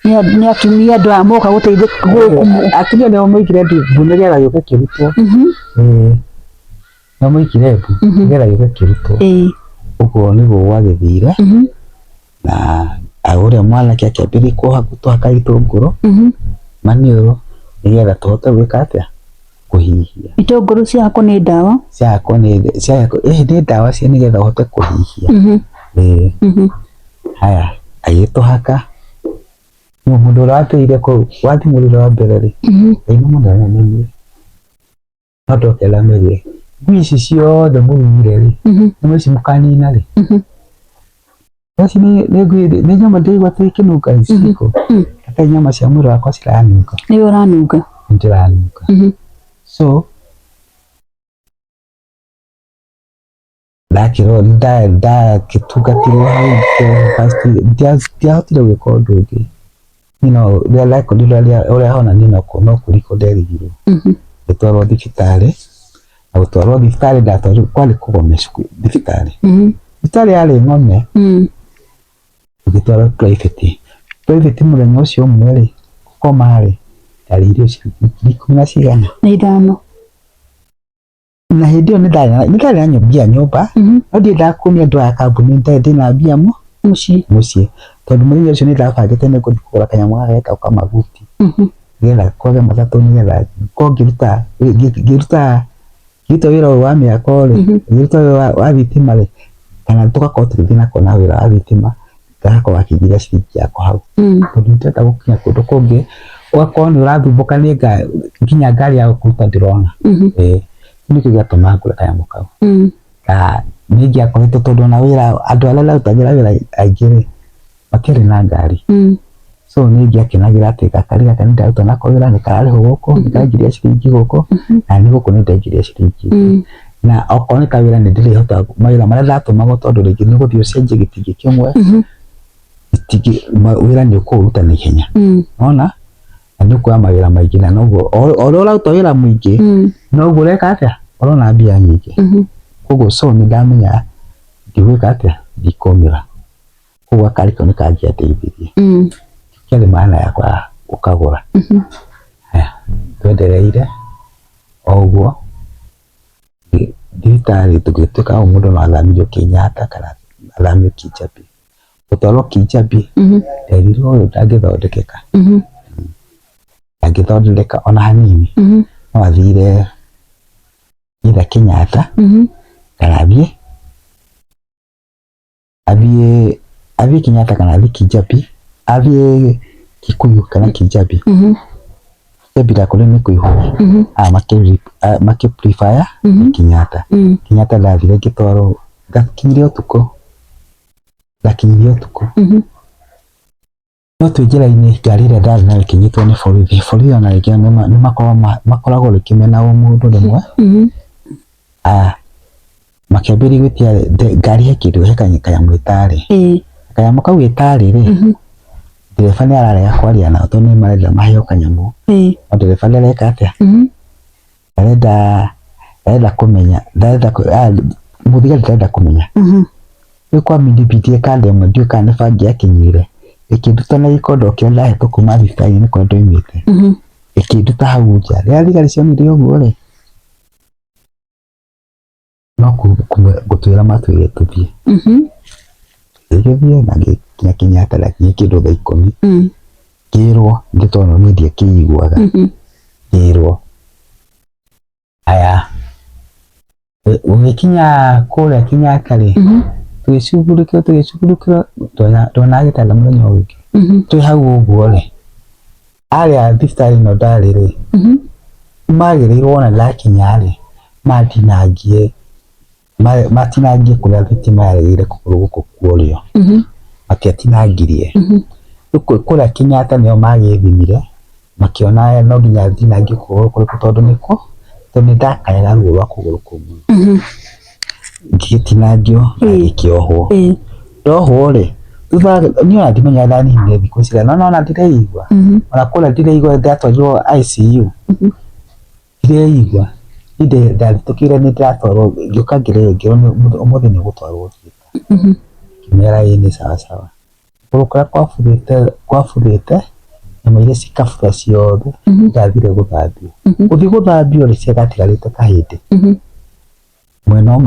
Nĩ atumia andũ aya moka gũteithĩka. Atumia nĩo maigire mbu nĩgetha gĩũke kĩrutwo. Ĩĩ nĩo maigire mbu nĩgetha gĩũke kĩrutwo. Ũguo nĩguo gwagĩthire na ũrĩa mwanake akĩambĩrĩria gũtũhaka itũngũrũ maniũrũ nĩgetha tũhote gwĩka atĩa? Kũhihia. Itũngũrũ ciahakwo nĩ ndawa? Ciahakwo nĩ ĩĩ nĩ ndawa cia nĩgetha ũhote kũhihia. Ĩĩ. Haya agĩtũhaka, rĩu mũndũ ũrĩa watũire kũu wathimũrire wa mbere rĩ, auma mũnene nĩ niĩ. No ndoke ndamerire, ngui ici ciothe mũrugire rĩ, nyama ici mũkanina rĩ? Ici nĩ ngui nĩ nyama ndĩraigua ta ikĩnunga cikũ, ata nyama cia mwĩrĩ wakwa ciranunga. Nĩwe ũranunga? Nĩ ndĩranunga. So ndakĩrwo ndagĩtungatĩrwo hau ndiahotire gwĩka ũndũ ũngĩ. Niĩ no rĩrĩa ndakorirwo ũrĩa hona niĩ no kũrigwo nderigirwo. Ngĩtwarwo thibitarĩ, na gũtwarwo thibitarĩ ndatwarirwo kwarĩ kũgome thibitarĩ. Thibitarĩ yarĩ ng'ome, ngĩtwarwo private. Private mũthenya ũcio ũmwe rĩ, gũkoma rĩ, ndarĩhirwo ciringi ngiri ikũmi na cigana? Na ithano. Na hĩndĩ ĩyo nĩ ndarĩ na mbia nyũmba, no ndiendaga kuonia andũ a kambuni ndĩna mbia mũciĩ. Mũciĩ. Tondũ mũthenya ũcio nĩ ndabangĩte nĩ ngũthiĩ kũgũra kanyamũ gaka getagwo kamaguti, nĩgetha kwage matatũ nĩgetha ngorwo ngĩruta ngĩruta ngĩruta wĩra ũyũ wa mĩako rĩ, ngĩruta wĩra wa thitima rĩ, kana tũgakorwo tũgĩthiĩ nako na wĩra wa thitima, gagakorwo gakĩingĩria ciringi yakwa hau. Tondũ ndĩrenda gũkinya kũndũ kũngĩ, ũgakorwo nĩ ũrathumbũka nĩ ngari, nginya ngari ya gũkũruta ndĩrona. Ĩĩ, kĩu nĩkĩo gĩatũmaga ngũre kanyamũ kau. Na nĩ ingĩakoretwo tondũ ona wĩra andũ arĩa ndarutagĩra wĩra aingĩ rĩ, matiarĩ na ngari. So nĩ ingĩakenagĩra atĩ gakari gaka nĩ ndaruta nako wĩra nĩ kararĩhwo gũkũ, nĩ karaingĩria ciringi gũkũ, na niĩ gũkũ nĩ ndaingĩria ciringi. Na okorwo nĩ kawĩra nĩ ndĩrĩhotaga mawĩra marĩa ndatũmagwo tondũ rĩngĩ nĩ ũgũthiĩ ũcenjie gĩtingĩ kĩmwe, gĩtingĩ wĩra nĩ ũkũũruta na ihenya. Nĩwona? Na nĩ ũkuoya mawĩra maingĩ na noguo o ũrĩa ũraruta wĩra mũingĩ, noguo ũreka atĩa? Ũrona mbia nyingĩ. Koguo so nĩ ndamenya ndigwĩka atĩa? Ndikũmĩra. Koguo gakari kau nĩ kangĩandeithirie. Kĩarĩ maana yakwa ya gũkagũra. Aya, twendereire o ũguo, thibitarĩ tũgĩtuĩka o mũndũ no athamirio Kenyatta kana athamio Kijabe. Gũtwarwo Kijabe, nderirwo ũyũ ndangĩthondekeka, ndangĩthondekeka ona hanini, no athire either Kenyatta kana athiĩ athiĩ athiĩ Kenyatta kana athiĩ Kijabi, athiĩ Kikuyu kana Kijabi. Kijabi ndakorire nĩ kũihũra, aya makĩ prefer Kenyatta. Kenyatta ndathire ngĩtwarwo, ndakinyire ũtukũ, ndakinyire ũtukũ. No twĩ njĩra-inĩ ngari ĩrĩa ndarĩ nayo ĩkĩnyitwo nĩ borithi, borithi ona rĩngĩ nĩ makoragwo rĩngĩ mena ũmũndũ rĩmwe, makĩambĩrĩria gwĩtia ngari he kĩndũ he kanyamũ ĩtarĩ, kanyamũ kau ĩtarĩ rĩ, ndereba nĩ ararega kwaria nao tondũ nĩ marenda maheo kanyamũ, no ndereba ndareka atĩa, ndarenda ndarenda kũmenya ndarenda mũthigari ndarenda kũmenya. Rĩu kwamĩnibindire kanda ĩmwe ndiũĩ kana nĩ bangi akĩnyuire, ĩkĩnduta na gĩkondo kĩrĩa ndahetwo kuma thibitarĩ-inĩ kũrĩa ndoimĩte, ĩkĩnduta hau nja. Rĩrĩa thigari cionire ũguo rĩ, no gũtwĩra matwĩrire tũthiĩ. Ngĩgĩthiĩ na ngĩkinya Kenyatta ndakinyire kĩndũ thaa 10, ngĩrwo nĩ tondũ niĩ ndiakĩiguaga, ngĩrwo aya ũgĩkinya kũrĩa Kenyatta rĩ, tũgĩcugurĩkĩrwo tũgĩcugurĩkĩrwo ndona gĩtanda mũthenya ũyũ ũngĩ. Twĩ hau ũguo rĩ, arĩa thibitarĩ ĩno ndarĩ rĩ, magĩrĩirwo ona ndakinya rĩ, mandinangie matinangie kũrĩa thitima yaregeire kũgũrũ gũkũ kwa ũrĩo, matiatinangirie. Rĩu kũrĩa Kenyatta nĩo magĩthimire, makĩona no nginya ndinangie kũgũrũ kũrĩkũ tondũ nĩkũ, tondũ nĩ ndakayaga ruo rwa kũgũrũ kũu mũno. Ngĩgĩtinangio na ngĩkĩohwo. Ndohwo rĩ, thutha niĩ ona ndimenyaga ndaninire thikũ cigana no ona ndireigua, ona kũrĩa ndireigua ndatwarirwo ICU, ndireigua, niĩ ndathitũkĩire nĩ ndĩratwarwo ngĩũka ngĩrĩo ngĩrwo ũmũthĩ nĩ ũgũtwarwo theatre. Ngĩmera ĩĩ nĩ sawa sawa. Kũgũrũ kũrĩa kwabuthĩte kwabuthĩte nyama iria cikabutha ciothe ndathire gũthambio. Gũthiĩ gũthambio rĩ gatigarĩte kahĩndĩ. Mwena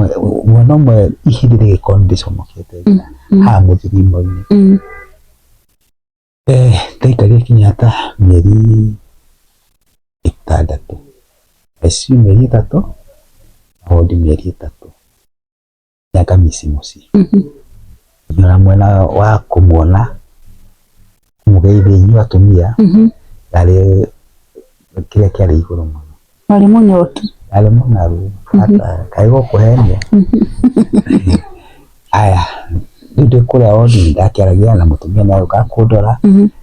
ũmwe ihĩndĩ rĩgĩkorwo nĩ rĩcomokete haha mũthiringo-inĩ. Ndaikarire Kenyatta mĩeri 6, ICU mĩeri 3 na wodi mĩeri 3. Na ngamici mũciĩ. Ona mwena wa kũmuona kũmũgeithia inyuĩ atumia ndarĩ kĩrĩa kĩarĩ igũrũ mũno. Warĩ mũnyotu. Ndarĩ mũng'aru kaĩ gũkũhenia. Aya rĩu ndĩ kũrĩa wodi nĩndakĩaragia na mũtumia nĩ agĩũkaga kũndora,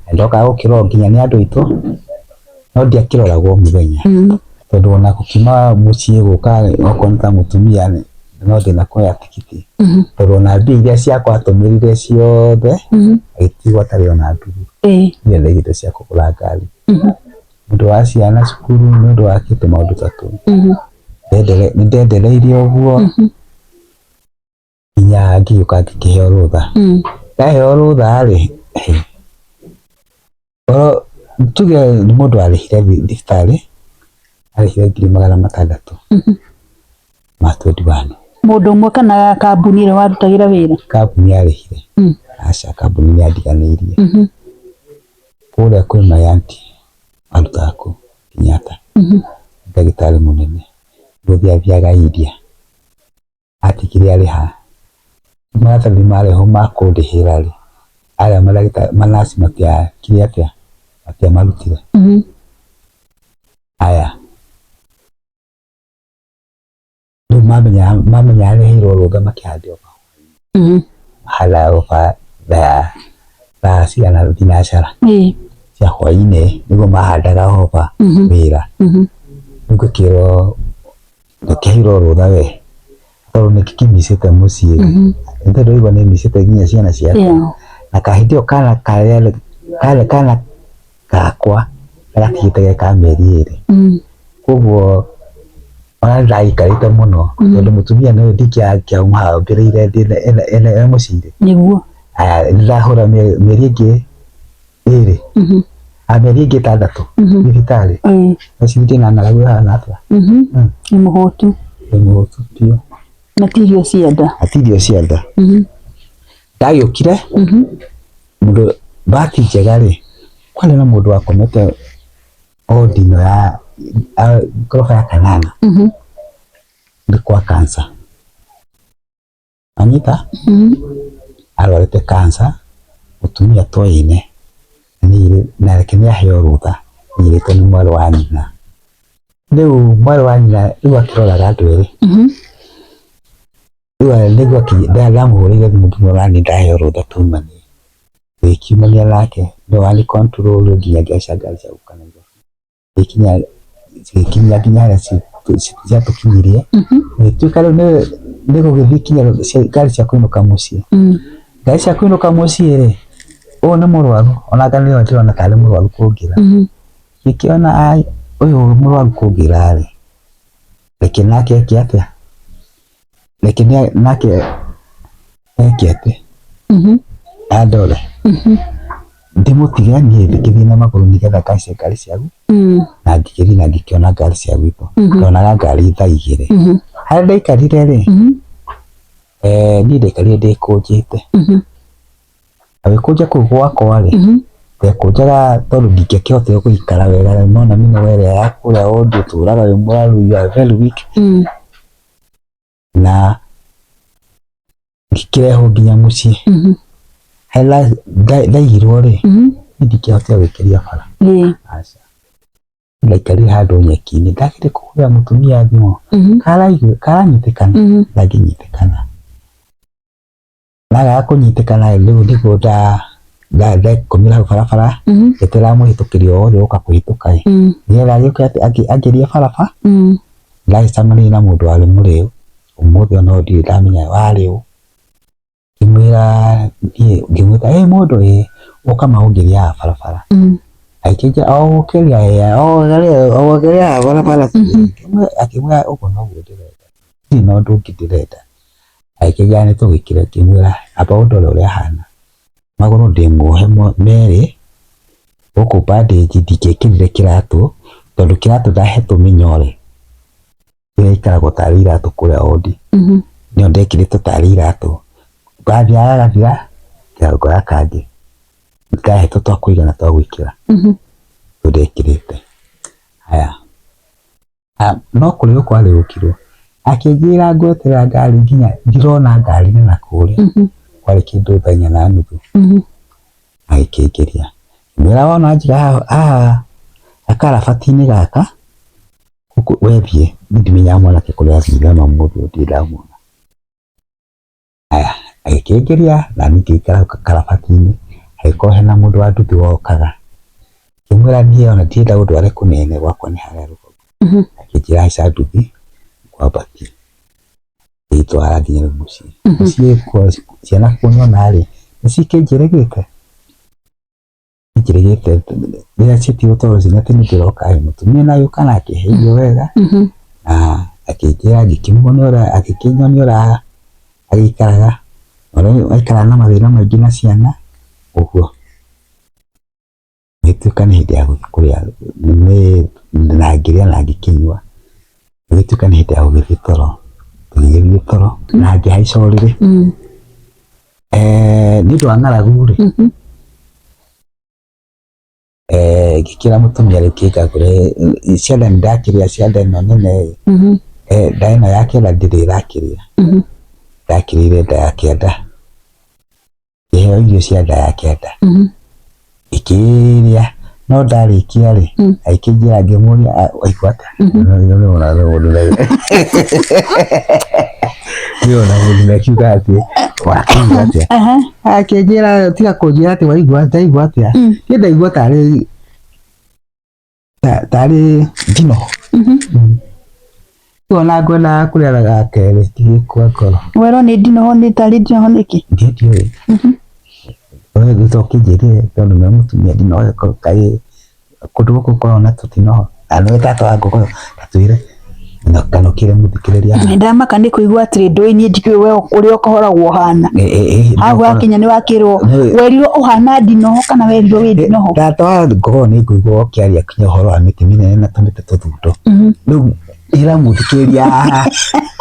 na ndokaga gũkĩrorwo nginya nĩ andũ aitũ, no ndiakĩroragwo mũthenya tondũ ona gũkiuma mũciĩ gũka okorwo nĩ ta mũtumia no thĩna kuoya tigiti, tondũ ona mbia iria ciakwa atũmĩrire ciothe agĩtigwo atarĩ ona mbia iria ndaigĩte cia kũgũra ngari, nĩ ũndũ wa ciana cukuru, nĩ ũndũ wa kĩ tũmaũndũ ta tũu. Nĩ ndendereirie ũguo nginya ngĩũka ngĩkĩheo rũtha. Ndaheo rũtha rĩ, tuge nĩ mũndũ arĩhire thibitarĩ, arĩhire 600,000 ma 21. Mũndũ ũmwe kana kambuni ĩrĩa warutagĩra wĩra? Kambuni yarĩhire. Aca kambuni nĩ yandiganĩirie. Kũrĩa kwĩ my auntie arutaga kũu Kenyatta, ndagĩtarĩ mũnene, gũthiĩ athiaga India. Atigire arĩha maratathi marehwo ma kũndĩhĩra rĩ, arĩa mandagĩtarĩ manaci matiakire atĩa, matiamarutire. Aya, rĩu mamenya mamenya arĩhĩirwo rũtha makĩhande mahandaga thaa thaa cigana thinacara cia hwainĩ nĩguo mahandaga hoba wĩra. Rĩu ngĩkĩrwo ngĩkĩheirwo rũtha we tondũ nĩ kĩmicĩte mũciĩ nĩ tondũ waigua nĩ micĩte nginya ciana ciakwa na kahĩndĩ ĩyo kana karĩa karĩ kana gakwa gatigĩte ge ka mĩeri 2 koguo ona nĩ ndagĩikarĩte mũno tondũ mũtumia nĩ ndingĩamũhambĩrĩire e mũciĩ Nĩguo. Aya nĩ ndahũra mĩeri ĩngĩ 2. A mĩeri ĩngĩ 6 thibitarĩ. Ũcio ndĩ na ng'aragu ĩhana atĩa? Nĩ mũhũtu. Nĩ mũhũtu biũ. Na ti irio cia nda. Na ti irio cia nda. Ndagĩũkire mũndũ bahati njega rĩ, kwarĩ na mũndũ wakomete wodi ĩno ya ngoroba ya kanana nĩ kwa cancer. Anyita arwarĩte cancer mũtumia twaine na reke nĩ aheo rũtha nĩerĩtwo nĩ mwarĩ wa nyina. Rĩu mwarĩ wa nyina rĩu akĩroraga andũ erĩ. Rĩu nĩguo ndamũhũrĩire thimũ ngĩmwĩra nĩ ndaheo rũtha tumanie. Tũgĩkiumania nake nĩwe warĩ control nginya ngĩhaica ngari cia gũka Nairobi. Cigĩkinya nginya harĩa ciatũkinyirie. Gũgĩtuĩka rĩu nĩ gũgĩthiĩ kinya ngari cia kũinũka mũciĩ. Ngari cia kũinũka mũciĩ rĩ, ũyũ nĩ mũrwaru ona anga nĩwe ndĩrona tarĩ mũrwaru kũngĩra. Ngĩkĩona ũyũ mũrwaru kũngĩra rĩ, reke nake eke atĩa? Reke nake eke atĩ? Andore. Ndĩmũtige niĩ ngĩthiĩ na magũrũ nĩgetha ngaice ngari cia gwitũ. Na ngĩgĩthiĩ na ngĩkĩona ngari cia gwitũ. Ndonaga ngari thaa 2. Harĩa ndaikarire rĩ, niĩ ndaikarire ndĩkũnjĩte. Na gwĩkũnja kũu gwakwa rĩ, ndekũnjaga tondũ ndingĩakĩhotire gũikara wega nĩwona mĩnoga ĩrĩa ya kũrĩa wodi ũtũraga wĩ mũraru you are very weak. Na ngĩkĩrehwo nginya mũciĩ. Harĩa ndaigirwo rĩ, niĩ ndingĩahotire gwĩkĩria bara. Aca. Ndaikarire handũ nyeki-inĩ, ndageria kũhũrĩra mũtumia thimũ, karanyitĩkana? Ndangĩnyitĩkana. Nagaga kũnyitĩkana rĩu nĩguo ndakomire hau barabara, ngĩeterera mũhĩtũkĩri o wothe ũka kũhĩtũka ĩ, nĩgetha agĩũke anjĩrie barabara. Ndagĩcemanirie na mũndũ warĩ mũrĩu, ũmũthĩ ona ũyũ ndirĩ ndamenya warĩ ũ. Ngĩmwĩra niĩ ngĩmwĩta ĩ mũndũ ĩ, ũka maũngĩrie haha barabara. Agĩkĩnjĩra o gũkĩria o gũkĩria haha barabara. Akĩmwĩra ũguo noguo ndĩrenda, ndirĩ na ũndũ ũngĩ ndĩrenda. Agĩkĩnjĩra nĩ tũgĩkĩre, ngĩmwĩra amba ũndore ũrĩa hana. Magũrũ ndĩ muohe merĩ, gũkũ bandage ndingĩekĩrire kĩratũ, tondũ kĩratũ ndahetwo mĩnyore, ĩrĩa ĩikaragwo tarĩ iratũ kũrĩa wodi. Nĩyo ndekĩrĩte tarĩ iratũ. Gathiaga gagathira, ngagũra kangĩ. Ndahetwo twa kũigana twa gwĩkĩra, tũu ndekĩrĩte. Haya, no kũrĩhwo kwarĩhũkirwo, akĩnjĩra ngweterera ngari nginya ndirona ngari na kũrĩa, kwarĩ kĩndũ thaa 4:30. Agĩkĩingĩria. Ngĩmwĩra wona njiga haha gakarabati-inĩ gaka, gũkũ we thiĩ, niĩ ndimenyaga mwanake kũrĩa athire ona ũmũthĩ ũyũ ndirĩ ndamuona. Aya, agĩkĩingĩria na niĩ ngĩikara hau karabati-inĩ, hagĩkorwo hena mũndũ wa nduthi wokaga. Ngĩmwĩra niĩ ona ndirenda ũndware kũnene gwakwa nĩ harĩa rũgongo. Akĩnjĩra haica nduthi ngwambatie. Ngĩtwara nginya rĩu mũciĩ. Mũciĩ ciana kũnyona rĩ, nĩ cikĩnjĩrĩgĩte. Njĩrĩgĩte rĩrĩa ciĩtirwo tondũ ciana atĩ nĩ ndĩroka ĩ, mũtumia na agĩũka na akĩhe irio wega, na akĩnjĩra ngĩkĩmuonia ũrĩa agĩkĩnyonia ũrĩa agĩikaraga, ũrĩa aikaraga na mathĩna maingĩ na ciana, ũguo. Gĩgĩtuĩka nĩ hĩndĩ ya gũthiĩ kũrĩa na ngĩrĩa na ngĩkĩnyua, gĩgĩtuĩka nĩ hĩndĩ ya gũgĩthiĩ toro, tũgĩgĩthiĩ toro na ngĩhaica ũrĩrĩ. Nĩ ũndũ wa ng'aragu rĩ, ngĩkĩra mũtumia rĩu kĩngagũre cianda nĩ ndakĩrĩa cianda ĩno nene ĩ, nda ĩno ya kĩanda ndĩrĩ ĩrakĩrĩa, ndakĩrĩire nda ya kĩanda. Ngĩheo irio cia nda ya kĩanda. Ngĩkĩrĩa no ndarĩkia rĩ, agĩkĩnjĩra ngĩmũria waigua atĩa? Nĩona mũndũ nĩ akiuga atĩ wakĩigua atĩa? Akĩnjĩra tiga kũnjĩra atĩ waigua ndaigua atĩa? Niĩ ndaigua tarĩ tarĩ ndinoho. Rĩu ona ngwendaga kũrĩa ga kerĩ ngĩgĩkua ngoro. Werwo nĩ ndinoho nĩ tarĩ ndinoho nĩkĩ? Niĩ ndiũĩ. We thutha ũkĩnjĩrire tondũ nĩwe mũtumia ndinoho kaĩ kũndũ gũkũ gũkoragwo na tũtinoho na nĩwe tata wa ngũkũ tatwĩre. Na kana ũkĩre mũthikĩrĩria haha. Ndamaka nĩ kũigua atĩrĩ ndũĩ niĩ ndikĩũĩ we ũrĩa ũkoragwo ũhana. Hau hakinya nĩ wakĩrwo werirwo ũhana ndinoho kana werirwo wĩ ndinoho. Tata wa ngoro nĩ ngũigua ũkĩaria kinya ũhoro wa mĩtĩ mĩnene na tũmĩtĩ tũthundo. Rĩu ĩra mũthikĩrĩria haha,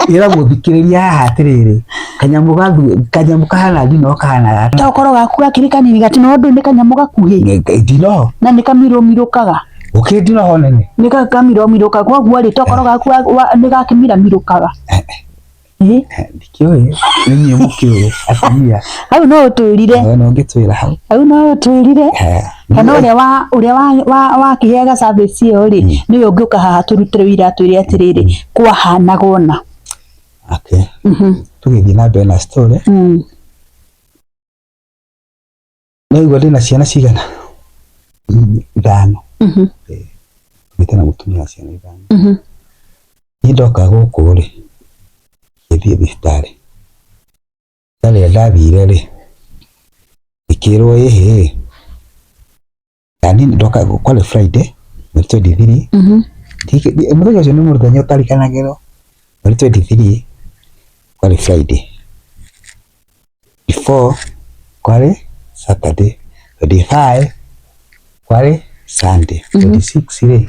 ĩra mũthikĩrĩria haha atĩrĩrĩ, kanyamũ gathu kanyamũ kahana ndinoho kahana gata. Tokorwo gaku gakĩrĩ kanini gatinoho ndũĩ nĩ kanyamũ gakuhĩ Ndinoho na nĩ kamirũmirũkaga. Gũkĩrĩ ndinoho nene. Nĩ kamirũmirũkaga koguo rĩ tokorwo gaku nĩ gakĩmiramirũkaga. Ndikĩũĩ, nĩ inyuĩ mũkĩũĩ atumia. Hau no ũtwĩrire. No ũngĩtwĩra hau. Hau no ũtwĩrire. Kana ũrĩa wa ũrĩa wa wakĩheaga service ĩyo rĩ, nĩwe ũngĩũka haha tũrutĩre wĩira atwĩre atĩrĩrĩ, kwahanaga ũna. Okay. Tũgĩthiĩ na mbere na story. Nĩwaigua ndĩna ciana cigana? Ithano. Ngĩte na mũtumia wa ciana ithano. Niĩ ndoka gũkũ rĩ, ngĩthiĩ thibitarĩ. Thibitarĩ ĩrĩa ndathire rĩ, ngĩkĩrwo ĩhĩ, niĩ ndoka kwarĩ Friday, mweri 23, mũthenya ũcio nĩ mũthenya ũtariganagĩrwo, mweri 23 kwarĩ Friday. Before kwarĩ Saturday, 25 kwarĩ Sunday, 26 rĩ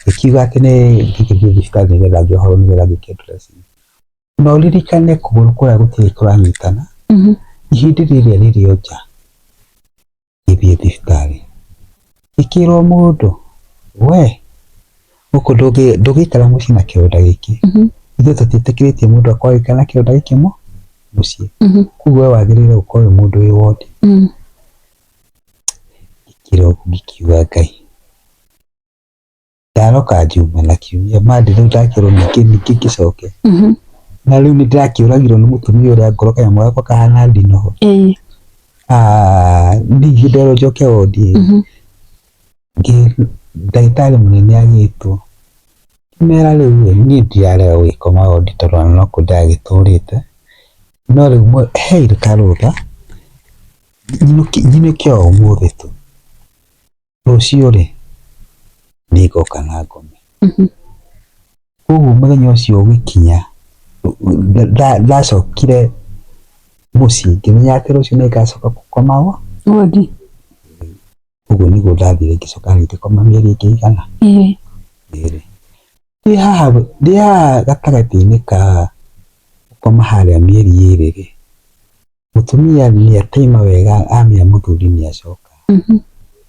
ĩkiuga atĩ nĩ ngĩthiĩ thibitarĩ nĩgetha ngĩohorwo nĩgetha ngĩke dressing. Na ũririkane kũgũrũ kũrĩa gũtirĩ kũranyitana, ihĩndĩ rĩrĩa rĩrĩ o nja. Ngĩthiĩ thibitarĩ, ngĩkĩrwo mũndũ we gũkũ ndũngĩikara mũciĩ na kĩronda gĩkĩ, ithuĩ tũtiĩtĩkĩrĩtie mũndũ akorwo agĩikara na kĩronda gĩkĩ mũciĩ, koguo we wagĩrĩire gũkorwo wĩ mũndũ wĩ wondi. Ngĩkĩrwo ũguo ngĩkiuga Ngai. Ndaroka Juma na kiumia Monday rĩu ndakĩrwo ningĩ ningĩ ngĩcoke. Na rĩu nĩ ndĩrakĩũragirwo nĩ mũtumia ũrĩa ngoro kanyamũ gakwa kahana ndinoho. Ah, ningĩ nderwo njoke wondi ĩ. Ndagĩtarĩ mũnene agĩtwo. Ngĩmera rĩu ĩ, niĩ ndirarega gũgĩkoma wondi tondũ ona no kuo ndĩragĩtũrĩte. No rĩu hei karũtha, nyinũke o ũmũthĩ tu. Rũciũ rĩ, nĩ ngoka na ngome. Koguo mũthenya ũcio ũgĩkinya, ndacokire mũciĩ ngĩmenya atĩ rũciũ nĩ ngacoka gũkoma wondi. Ũguo nĩguo ndathire ngĩcoka ngĩkoma mĩeri ĩngĩ ĩigana? Ĩrĩ. Ndĩ haha gatagatĩ-inĩ ka gũkoma harĩa mĩeri ĩrĩ rĩ, Mũtumia nĩataima wega amenya mũthuri nĩacoka.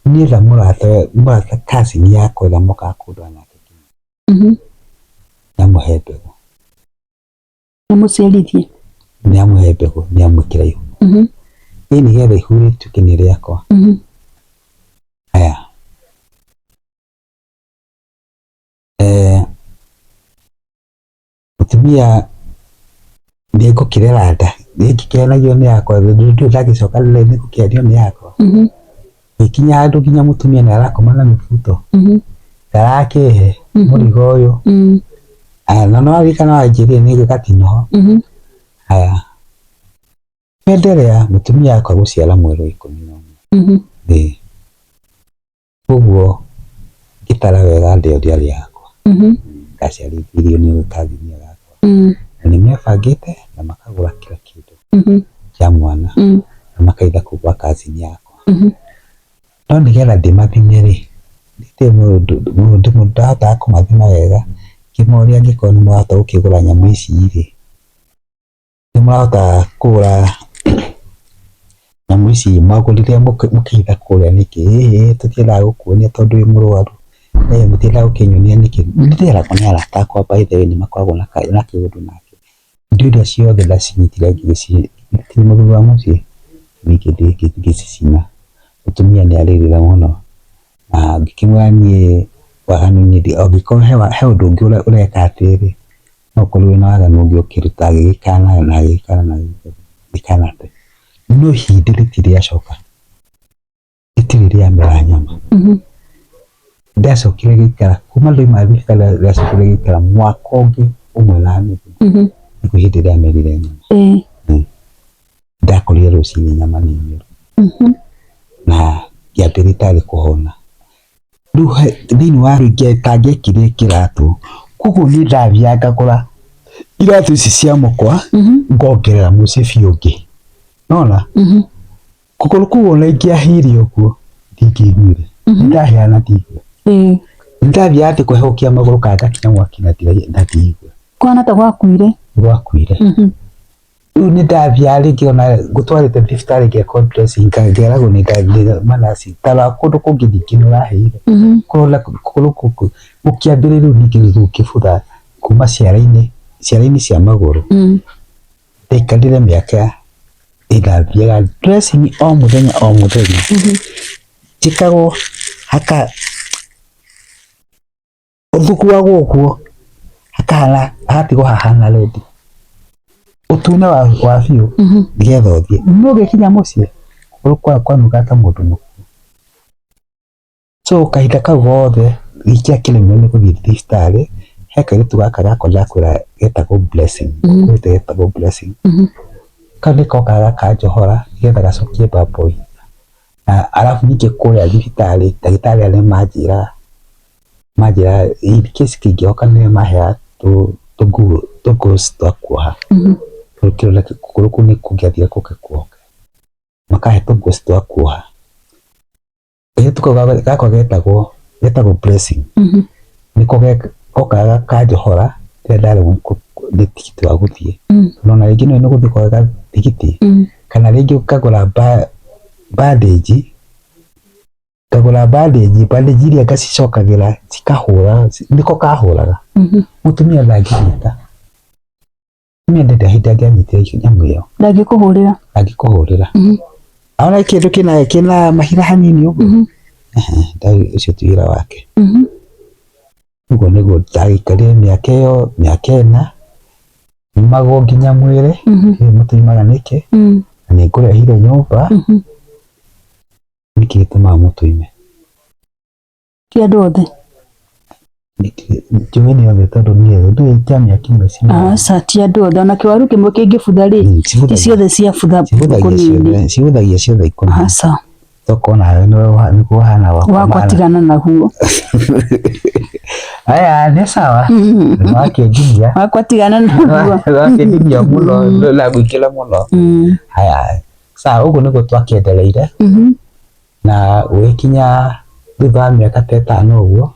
Nĩetha mũrata mũrata cousin yakwa ĩrĩa mokaga kũndora nake nĩamũhe mbegũ. Nĩamũciarithie. Nĩamũhe mbegũ nĩamwĩkĩra ihu. Ĩ nĩgetha ihu rĩtuĩke nĩ rĩakwa. Haya. Mũtumia nĩ ngũkĩrera nda, niĩ ngĩkenagio nĩ yakwa ndũĩ ndangĩcoka nĩ ngũkenio nĩ yakwa. Gĩkinya handũ nginya mũtumia nĩ arakoma na mĩbuto, ndarakĩhe mũrigo ũyũ. Aya na nĩ waririkana wanjĩrire nĩ gatinoho. Haya, twenderea mũtumia akwa gũciara mweri wa 11. Ĩĩ. Ũguo ngĩtara wega ndĩo ndĩarĩ yakwa. Ndaciarithirio nĩ cousin ĩyo yakwa. Na nĩ mebangĩte na makagũra kila kĩndũ kĩa mwana na makaitha kũu gwa cousin yakwa. No nĩgetha ndĩmathime rĩ, ndĩ mũndũ ndahotaga kũmathima wega, ngĩmoria angĩkorwo nĩ mũrahota gũkĩgũra nyamũ ici rĩ, Nĩ mũrahota kũgũra nyamũ ici mwagũrire mũkĩhitha kũrĩa nĩkĩ? Ĩhĩ tũtiendaga gũkuonia tondũ wĩ mũrwaru, mũtiendaga gũkĩnyonia nĩkĩ? Nĩ ndĩreragwo nĩ arata akwa by the way nĩ makoragwo na kĩũndũ nake. Indo iria ciothe ndacinyitire ngĩgĩcitia mũthuri wa mũciĩ, ngĩcicina. Mũtumia nĩ arĩrire mũno na ngĩkĩmwĩra niĩ waganu niĩ angĩkorwo he ũndũ ũngĩ ũreka atĩrĩrĩ, no ũkorwo wĩna waganu ũngĩ ũkĩruta agĩgĩkana na agĩgĩkana na agĩgĩkana atĩ no ihĩndĩ rĩtirĩ rĩacoka, rĩtirĩ rĩamera nyama. Ndacokire gũikara kuma ndauma thibitarĩ ndacokire gũikara mwaka ũngĩ ũmwe na nuthu nĩguo ihĩndĩ rĩamerire nyama. Ndakorire rũcinĩ nyama nĩ mĩru na ngĩambĩrĩria tarĩ kũhona. Rĩu thĩinĩ wa rĩngĩ tangĩekire kĩratũ Koguo niĩ ndathiaga ngagũra iratũ ici cia mũkwa ngongerera mũcibi ũngĩ nona kũgũrũ kũu ona ingĩahĩire ũguo ndingĩaiguire nĩndahĩaga na ndigue nĩndathiaga atĩ kũhehũkia magũrũ kana ngakinya mwaki na ndigue Kũhana ta gwakuire. Gwakuire. Rĩu nĩndathiaga rĩngĩ ona ngũtwarĩte thibitarĩ ngekwo dressing ngeragwo nĩ manaci ta kũndũ kũngĩ ningĩ nĩũrahĩire kũrona kũgũrũ gũkũ gũkĩambĩrĩria rĩu ningĩ gũkĩbutha kuma ciara-inĩ ciara-inĩ cia magũrũ. Ndaikarire mĩaka ĩndathiaga dressing o mũthenya o mũthenya njĩkagwo haka ũthuguagwo ũguo hakahana hatigwo hahana red ũtune wa biũ nĩgetha ũthiĩ no ũgĩkinya mũciĩ kũgũrũ kwanukaga ta mũndũ mũkuũ. So kahinda kau gothe ingĩakĩremwo nĩ gũthiĩ thibitarĩ he kairĩtu gaka gakwa ndakwĩra getagwo Blessing ngũrĩte getagwo Blessing kau nĩko kokaga gakanjohora nĩgetha gacokie mbamba na arabu ningĩ kũrĩa thibitarĩ ndagĩtarĩ arĩa manjĩraga manjĩraga in case kĩngĩhoka nĩo maheaga tũ twa kuoha tondũ kũgũrũ kũu nĩ kũngĩathire gũke kuohoke makahe tũ twa kuoha. Kairĩtu kau gakwa getagwo getagwo Blessing nĩko gokaga gakanjohora rĩrĩa ndaremwo nĩ tigiti wa gũthiĩ tondũ ona rĩngĩ nĩ gũthiĩ kwaga tigiti kana rĩngĩ ngagũra bandage ngagũra bandage bandage iria ngacicokagĩra cikahũra nĩko kahũraga mũtumia ndangĩnyita mũtumia ndende hĩndĩ angĩanyitire nyamũ ĩyo Ndangĩkũhũrĩra. Ndangĩkũhũrĩra ona kĩndũ kĩna kĩna mahira hanini ũguo ũcio ti wĩra wake. Ũguo nĩguo ndagĩikarire mĩaka ĩyo mĩaka ĩna nyumagwo nginya mwĩrĩ mũtũimaga nĩkĩ na nĩ ngũrehire nyũmba nĩkĩ gĩtũmaga mũtũime? Ti andũ othe. Njũĩ nĩ othe tondũ niĩ ndũĩ kĩamĩa kĩmwe Aca ti andũ othe ona kĩwaru kĩmwe kĩngĩbutha rĩ ti ciothe ciabutha ikũnia-inĩ. Cibuthagia ciothe ikũnia-inĩ. Aca. Tokorwo nawe nĩguo ũhana wakwa. Wakwa tigana naguo. Aya nĩ sawa nĩwakĩnginyia. Wakwa tigana naguo. Nĩwakĩnginyia mũno na ngũingĩra mũno. Haya sawa ũguo nĩguo twakĩendereire na gũgĩkinya thutha wa mĩaka ta ĩtano ũguo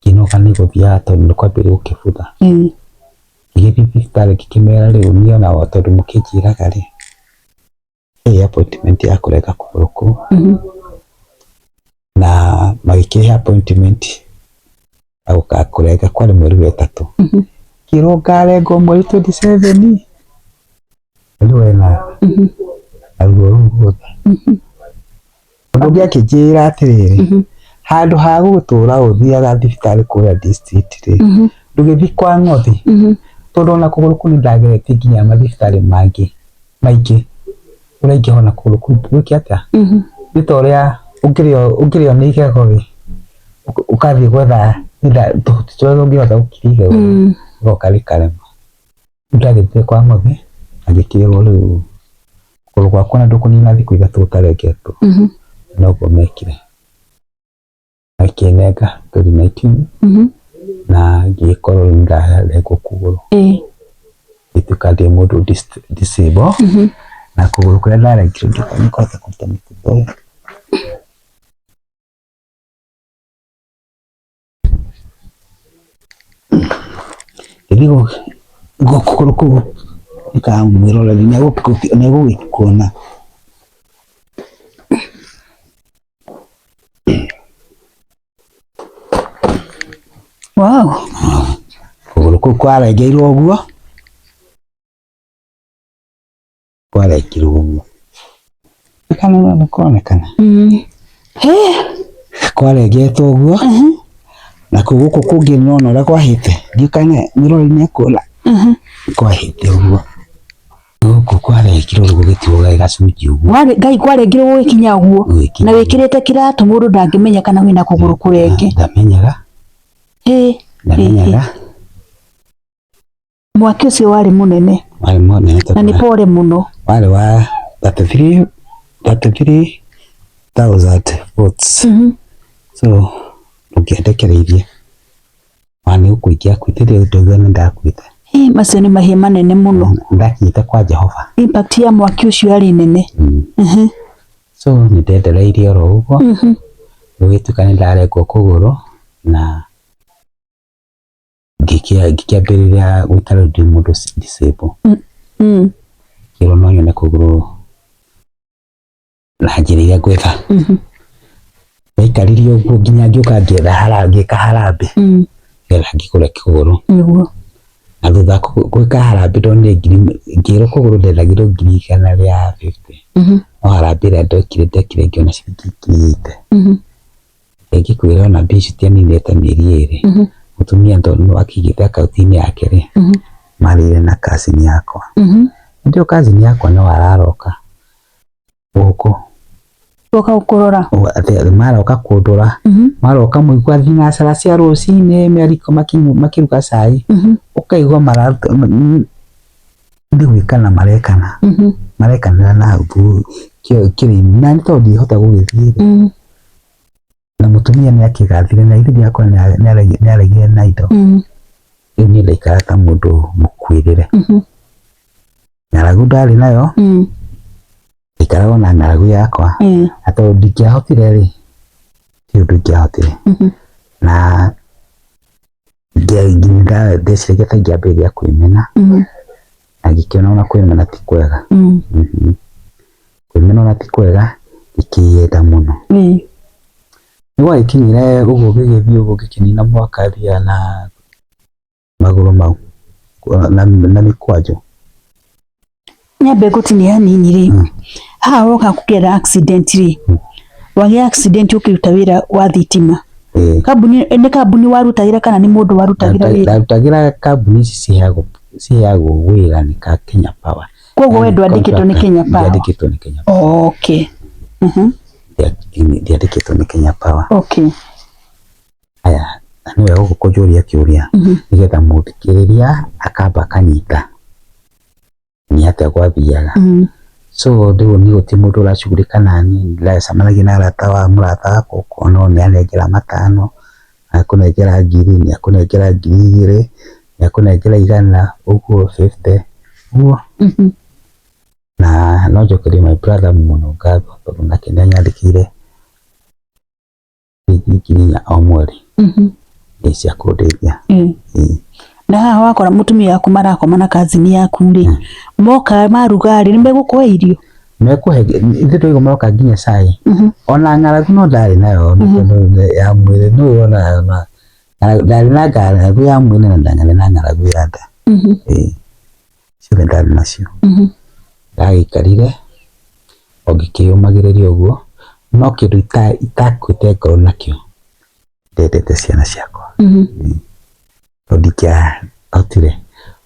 ngĩnoga nĩ gũthiaga tondũ nĩ kwambĩrĩria gũkĩbutha. Ngĩgĩthiĩ thibitarĩ ngĩkĩmera rĩu niĩ ona tondũ mũkĩnjĩraga rĩ he appointment ya kũrenga kũgũrũ kũu na magĩkĩhe appointment ya gũka kũrenga kwarĩ mweri wa ĩtatũ. Ngĩrwo ngarengwo mweri 27 mweri wa ĩnana na ruo rũu ruothe. Ũndũ ũngĩ akĩnjĩra atĩrĩrĩ, handũ ha gũgĩtũra ũthiaga thibitarĩ kũrĩa district rĩ, ndũgĩthiĩ kwa ng'othi tondũ ona kũgũrũ kũu nĩndageretie nginya mathibitarĩ mangĩ maingĩ ũrĩa ingĩhona kũgũrũ kũu gwĩke atĩa nĩ ta ũrĩa ũngĩrĩo nĩ igego rĩ ũgathiĩ gwetha tũhuti tũrĩa ũngĩhota gũkiria igego rĩgoka rĩkarema. Rĩu ndagĩthire kwa ng'othi na ngĩkĩrwo rĩu kũgũrũ gwakwa na ndũkũnina thikũ ithatũ ũtarengetwo noguo mekire. Makĩnenga 2019 na ngĩkorwo rĩu nĩndarengwo kũgũrũ ngĩtuĩka ndĩ mũndũ disable na kũgũrũ kũrĩa ndarengirwo nĩkũhota kũruta mũtugo ũyũ. Ngĩthiĩ kũgũrũ kũu nĩkamwĩroreri nĩegũgĩkuona. Wow. Kũgũrũ kũu kwarengeirwo ũguo, kwarekirwo ũguo. Kana nĩ kũronekana? Kwarengetwo ũguo, nakuo gũkũ kũngĩ nĩwona ũrĩa kwahĩte, ndiũĩ kana mwĩroreri nĩ ekuona, kwahĩte ũguo. Gũkũ kwarekirwo gũgĩtigwo ge gacunjĩ ũguo. Ngai kwarekirwo gũgĩkinya ũguo na wĩkĩrĩte kĩratũ mũndũ ndangĩmenya kana wĩna kũgũrũ kũrenge. Ndamenyaga. Ndamenyaga. Mwaki ũcio warĩ mũnene. Warĩ mũnene na nĩ pore mũno. Warĩ wa 33,000 volts. So ndũngĩendekereirie. Ona nĩ gũkua ingĩakuĩte rĩu ndaigua nĩ ndakuĩte. Ĩ macio nĩ mahĩa manene mũno. Ndakinyĩte kwa Jehova. Impact ya mwaki ũcio yarĩ nene. So nĩ ndendereirie oro ũguo. Gũgĩtuĩka nĩ ndarengwo kũgũrũ na ngĩkĩambĩrĩria gũikara ndĩ mũndũ disable. Ngĩrwo no nyone kũgũrũ na njĩra iria ngwetha. Ndaikarire ũguo nginya ngĩũka ngĩetha harambee, ngĩka harambee nĩgetha ngĩgũre kũgũrũ. Nĩguo. Na thutha wa gwĩka harambee ndonire ngiri, ngĩrwo kũgũrũ ndethagĩrwo ngiri 150. No harambee ĩrĩa ndekire ndekire ngĩona ciringi 80,000. Ngĩkwĩra ona mbia icio itianinĩte mĩeri 2. Mũtumia tondũ akĩigĩte akaunti-inĩ yake rĩ, marĩire na cousin yakwa. Hĩndĩ ĩyo cousin yakwa no araroka gũkũ. Goka gũkũrora. Atĩ maroka kũndora. Maroka mũigua thinacara cia rũcinĩ me riko makĩruga cai. Ũkaigua mararuta nĩ gwĩkana marekana. Marekanĩra na hau kĩrĩ-inĩ. Na nĩ tondũ ndingĩhota gũgĩthiĩ rĩ. Na mũtumia nĩ akĩgathire na ithe ndiakora nĩ aregire na indo. Rĩu niĩ ndaikara ta mũndũ mũkuĩrĩre. Ng'aragu ndarĩ nayo. Ndaikaraga na ng'aragu yakwa. Na tondũ ndingĩahotire rĩ, ti ũndũ ingĩahotire. Na ndeciragia ta ingĩambĩrĩria kwĩmena. Na ngĩkĩona ona kwĩmena ti kwega. Kwĩmena ona ti kwega, ngĩkĩyenda mũno. Nĩ gwagĩkinyire ũguo gĩgĩthiĩ ũguo ngĩkĩnina mwaka thiaga na magũrũ mau na mĩkwanjũ. Nyambe ngũtinie hanini rĩ, haha woka kũgera accident rĩ, wagĩa accident ũkĩruta wĩra wa thitima. Kambuni nĩ kambuni warutagĩra kana nĩ mũndũ warutagĩra wĩra? Ndarutagĩra kambuni ici ciheagwo wĩra nĩ ka Kenya Power. Koguo we ndwandĩkĩtwo nĩ Kenya Power? Ndiandĩkĩtwo nĩ Kenya Power. Okay. Ndiandĩkĩtwo nĩ Kenya Power. Okay. Aya, nĩ wega gũkũ kũnjũria kĩũria nĩgetha mũthikĩrĩria akamba akanyita nĩ atĩa gwathiaga. So rĩu niĩ gũtirĩ mũndũ ũracugurika naniĩ, ndĩracemanagia na arata wa mũrata wakwa ũkona ũyũ nĩ anengera 5, nĩ akũnengera 1,000, nĩ akũnengera 2,000, nĩ akũnengera 100, ũguo 50, ũguo. Na no njokerie my brother mũno ngatho tondũ nake nĩ anyandĩkĩire ciringi 4,000 o mweri. Nĩ cia kũndeithia. Na haha wakora mũtumia waku marakoma na cousin yaku rĩ, moka maruga rĩ, nĩ megũkũhe irio? Mekũhe, ithuĩ twaigua maroka nginya cai. Ona ng'aragu no ndarĩ nayo ya mwĩrĩ, nĩ ũrona ndarĩ na ng'aragu ya mwĩrĩ na ndarĩ na ng'aragu ya nda. Ciothe ndarĩ nacio. Ndagĩikarire o ngĩkĩyũmagĩrĩria ũguo, no kĩndũ itakuĩte ngoro nakĩo, ndendete ciana ciakwa. Tondũ ndingĩahotire.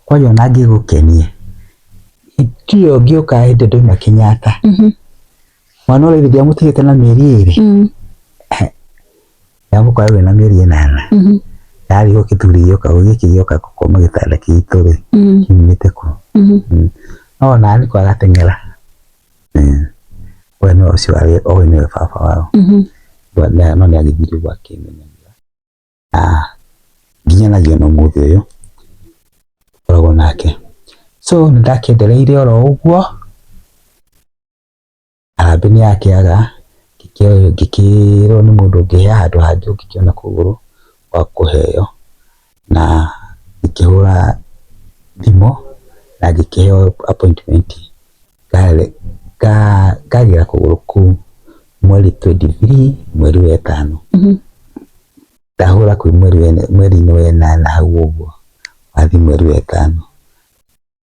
Kwanja ona ngĩgũkenie, hĩndĩ ĩyo ngĩũka hĩndĩ ĩyo ndauma Kenyatta, mwana ũrĩa ithe ndiamũtigĩte na mĩeri 2. Ndamũkora wĩna mĩeri 8. Yarĩho gĩthuri gĩoka gĩkĩ gĩoka gũkoma gĩtanda gitũ rĩ, kiumĩte kũ? No ona nĩ kwagateng'era. We nĩwe ũcio warĩ oĩ nĩwe baba wao. No nĩ agĩthire ũguo akĩmenyagĩra. Na nginyanagia ona ũmũthĩ ũyũ tũkoragwo nake. So nĩ ndakĩendereire oro ũguo, harambee nĩ yakĩaga, ngĩkĩrwo nĩ mũndũ ũngĩhe handũ hangĩ ũngĩkĩona kũgũrũ gwa kũheo, na ngĩkĩhũra thimũ na ngĩkĩheo appointment ngagĩra kũgũrũ kũu mweri 23 mweri wa ĩtano. Ndahũra kũu mweri-inĩ wa ĩnana hau ũguo, wathiĩ mweri wa ĩtano.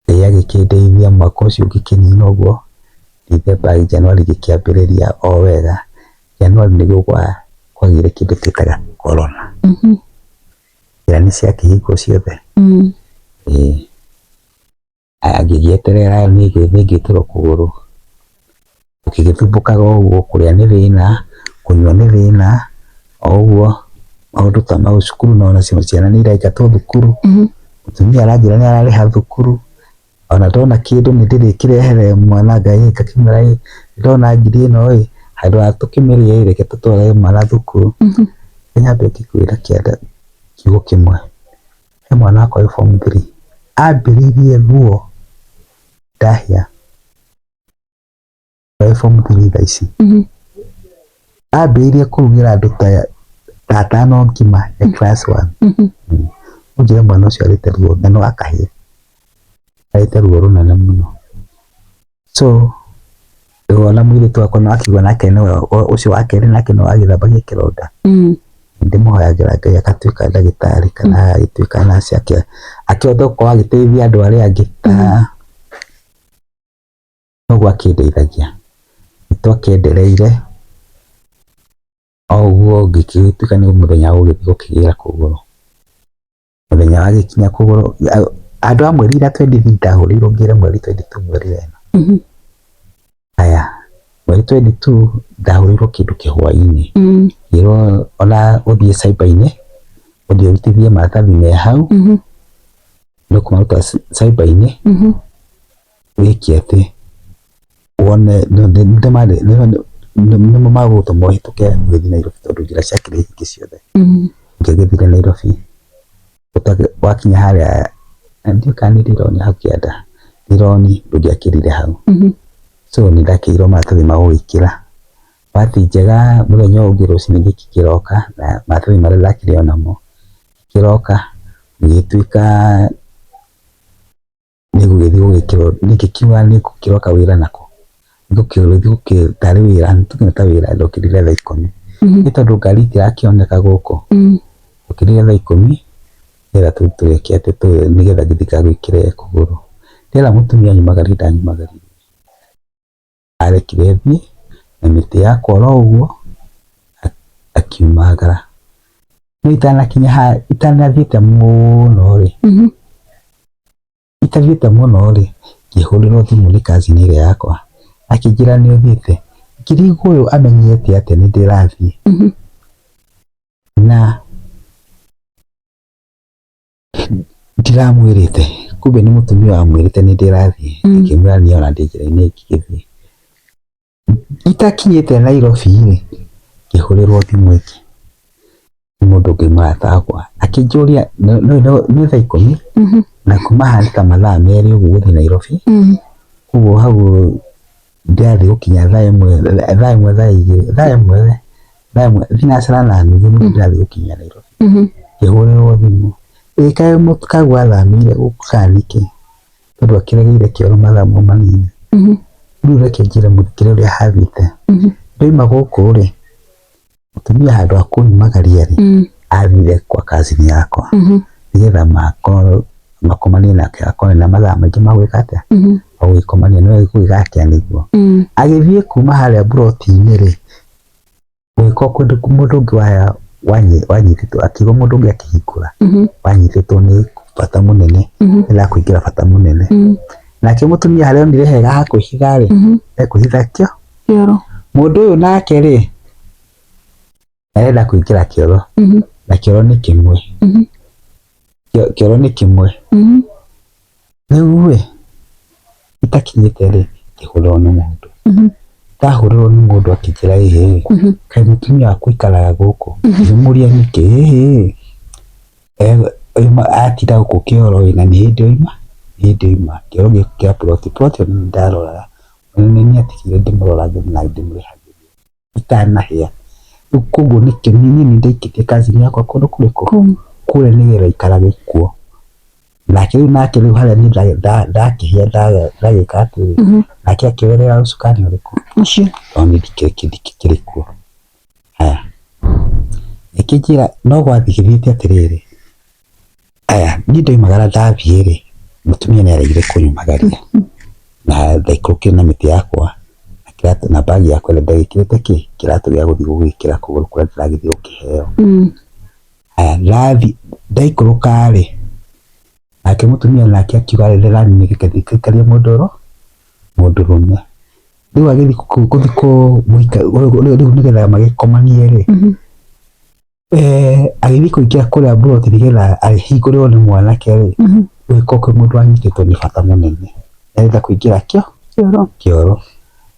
Ngai agĩkĩndeithia mwaka ũcio ũgĩkĩnina ũguo, December January gĩkĩambĩrĩria o wega. January nĩguo kwagĩire kĩndũ twĩtaga corona. Njĩra nĩ ciakĩhingwo ciothe. Ĩĩ. Ngĩgĩeterera nĩngwĩkĩrwo kũgũrũ. Ũkĩgĩthumbũkaga ũguo, kũrĩa nĩ thĩna, kũnyua nĩ thĩna, o ũguo maũndũ ta mau, cukuru nacio ciana nĩ iraingatwo thukuru, mũtumia aranjĩra nĩ ararĩha thukuru, ona ndona kĩndũ nĩ ndĩrĩkĩrehere mwana Ngai ngakĩmwĩra ĩ ndona ngiri ĩno ĩ, handũ ha tũkĩmĩrĩe ĩ, reke tũtware mwana thukuru. Nyambe ngĩkwĩra kĩanda kiugo kĩmwe. He mwana wakwa wĩ form 3 ambĩrĩirie ruo ndahĩa wĩ form 3 thaa ici. Ambĩrĩirie kũrugĩra andũ ta atano ngima e class 1. Ũnjĩre mwana ũcio arĩte ruo na no akahĩa, arĩte ruo rũnene mũno. So ona mũirĩtu wakwa no akiuga nake nĩwe ũcio wa kerĩ nake no agĩthambagia kĩronda. Ndĩmũhoyagĩra Ngai agatuĩka ndagĩtarĩ kana agagĩtuĩka nurse akĩhote gũkorwo agĩteithia andũ arĩa angĩ ta noguo akĩndeithagia. Nĩ twakĩendereire o ũguo ngĩgĩtuĩka nĩ mũthenya gũgĩthiĩ gũkĩgĩra kũgũrũ. Mũthenya wagĩkinya kũgũrũ, andũ a mweri ira 23 ndahũrĩirwo ngĩre mweri 22 mweri wena. Aya, mweri 22 ndahũrĩirwo kĩndũ kĩhwainĩ. Ngĩrwo ona ũthiĩ cyber-inĩ, ũthiĩ ũrutithie maratathi me hau, nĩ ũkũmaruta cyber-inĩ, wĩke atĩ, wone nĩmo magũgũtũma ũhĩtũke ũgĩthiĩ Nairobi tondũ njĩra ciakĩrĩ hinge ciothe. Ngĩgĩthire Nairobi, wakinya harĩa ndiũĩ kana nĩ Rironi hau kĩanda, Rironi ndũngĩakĩrire hau. So nĩ ndakĩirwo maratathi ma gũgĩkĩra. Bahati njega mũthenya ũyũ ũngĩ rũcinĩ ngĩkĩroka na maratathi marĩa ndakĩrĩ o namo, ngĩkĩroka gũgĩtuĩka nĩ gũgĩthiĩ gũgĩkĩrwo, ngĩkiuga nĩ ngũkĩroka wĩra nako, nĩ tarĩ wĩra, nĩ tuge nĩ ta wĩra ndokĩrire thaa 10. Nĩ tondũ ngari itirakĩoneka gũkũ, ndokĩrire thaa 10 nĩgetha tũgeke atĩ nĩgetha ngĩthiĩ ngagwĩkĩre kũgũrũ. Ndera mũtumia nyumagarie ndanyumagaririe, arekire thiĩ na mĩtĩ yakwa oro ũguo akiumagara. No itanakinya haha, itanathiĩte mũno rĩ, itathiĩte mũno rĩ, ngĩhũrĩrwo thimũ nĩ cousin ĩrĩa yakwa, akĩnjĩra nĩ ũthiĩte, ngĩrigwo ũyũ amenyete atĩa nĩ ndĩrathiĩ, na ndiramwĩrĩte, kumbe nĩ mũtumia wamwĩrĩte nĩ ndĩrathiĩ, ngĩmwĩra niĩ ona ndĩ njĩra-inĩ ngĩgĩthiĩ. Itakinyĩte Nairobi rĩ, ngĩhũrĩrwo thimũ ĩngĩ nĩ mũndũ ũngĩ mũrata wakwa, akĩnjũria nĩ thaa 10 na kuma haha nĩ ta mathaa 2 ũguo gũthiĩ Nairobi, koguo hau ndĩrathiĩ gũkinya thaa 1, thaa 1, thaa 2, thaa 1, thaa 1, thinacara na nuthu nĩguo ndĩrathiĩ gũkinya Nairobi. Ngĩhũrĩrwo thimũ, ĩ kaĩ Kagwa athamĩire gũkũ kana nĩkĩ? Tondũ akĩregeire kĩoro mathaa mo manini. Rĩu reke njĩre mũthikĩrĩria ũrĩa hathiĩte. Ndoima gũkũ rĩ, mũtumia handũ ha kũnyumagaria rĩ, athire kwa cousin yakwa nĩgetha makorwo makomanie nake akorwo na mathaa maingĩ ma gwĩka atĩa, ma gũgĩkomania nĩwe gũgĩka atĩa nĩguo. Agĩthiĩ kuma harĩa mburoti-inĩ rĩ, Gũgĩkorwo kũndũ mũndũ ũngĩ wanyitĩtwo akĩigua mũndũ ũngĩ akĩhingũra wanyitĩtwo nĩ bata mũnene endaga kũingĩra bata mũnene. Nake mũtumia harĩa onire hega ha kwĩhitha rĩ, ekwĩhitha kĩo. Kĩoro. Mũndũ ũyũ nake rĩ, arenda kũingĩra kĩoro na kĩoro nĩ kĩmwe. Kĩoro nĩ kĩmwe. Rĩu ĩ, itakinyĩte rĩ, ngĩhũrĩrwo nĩ mũndũ. Ndahũrĩrwo nĩ mũndũ akĩnjĩra ĩhĩ, kaĩ mũtumia waku aikaraga gũkũ? Ngĩmũria nĩkĩ, ĩhĩ, atinda gũkũ kĩoro ĩ, na nĩ hĩndĩ oima, nĩ hĩndĩ oima. Kĩoro gĩkĩ kĩa plot, plot ĩyo nĩ niĩ ndaroraga, na nĩ niĩ atigire ndĩmũrorage na ndĩmũrĩhagĩra. Itanahĩa. Rĩu koguo nĩkĩo niĩ nĩ ndaikĩtie cousin yakwa kũndũ kũrĩkũ? Kũrĩa nĩgetha aikarage kuo. Nake rĩu nake rĩu harĩa niĩ ndakĩhĩa ndagĩka atĩrĩ, nake akĩoerera ũcukani ũrĩkũ? Ũcio. Tondũ niĩ ndikĩrĩ kuo. Haya, ĩkĩnjĩra no gwathiĩ atĩrĩrĩ, Aya, niĩ ndoimagara ndathiĩ rĩ, mũtumia nĩ aregire kũnyumagaria na ndaikũrũkire na mĩtĩ yakwa na kĩratũ na bag yakwa ĩrĩa ndagĩkĩrĩte kĩ, kĩratũ gĩa gũthiĩ gũgĩkĩra kũgũrũ kũrĩa ndĩragĩthiĩ gũkĩheo. Haya, ndathiĩ ndaikũrũka rĩ, nake mũtumia nake akiuga reke ngaikarie mũndũrũme. Rĩu agĩthiĩ rĩu nĩgetha magĩkomanie rĩ, Agĩthiĩ kũingĩra kũrĩa mburoti nĩgetha ahingũrĩrwo nĩ mwanake rĩ, gũgĩkorwo kwĩ mũndũ wanyitĩtwo nĩ bata mũnene, arenda kũingĩra kĩoro.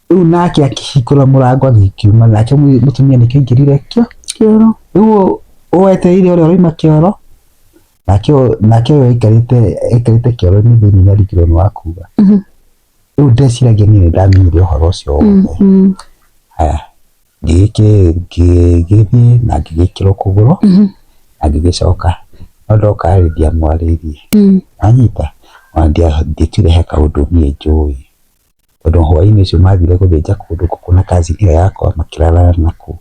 Rĩu nake akĩhingũra mũrango agĩkiuma nake mũtumia nĩkĩo aingĩrire kĩoro. Rĩu wetereire ũrĩa ũrauma kĩoro, Nake nake ũyũ aikarĩte aikarĩte kĩoro-inĩ thĩinĩ nĩ arigirwo nĩ wa kuga. Rĩu ndeciragia niĩ nĩ ndamenyire ũhoro ũcio wothe. Haya, ngĩgĩthiĩ na ngĩgĩkĩrwo kũgũrũ na ngĩgĩcoka. No ndoka rĩ, ndiamwarĩirie. Wanyita? Ona ndiatuire he kaũndũ niĩ njũĩ. Tondũ hwaĩ-inĩ ũcio mathire gũthĩnja kũndũ ngũkũ na cousin ĩyo yakwa makĩrara nakũu.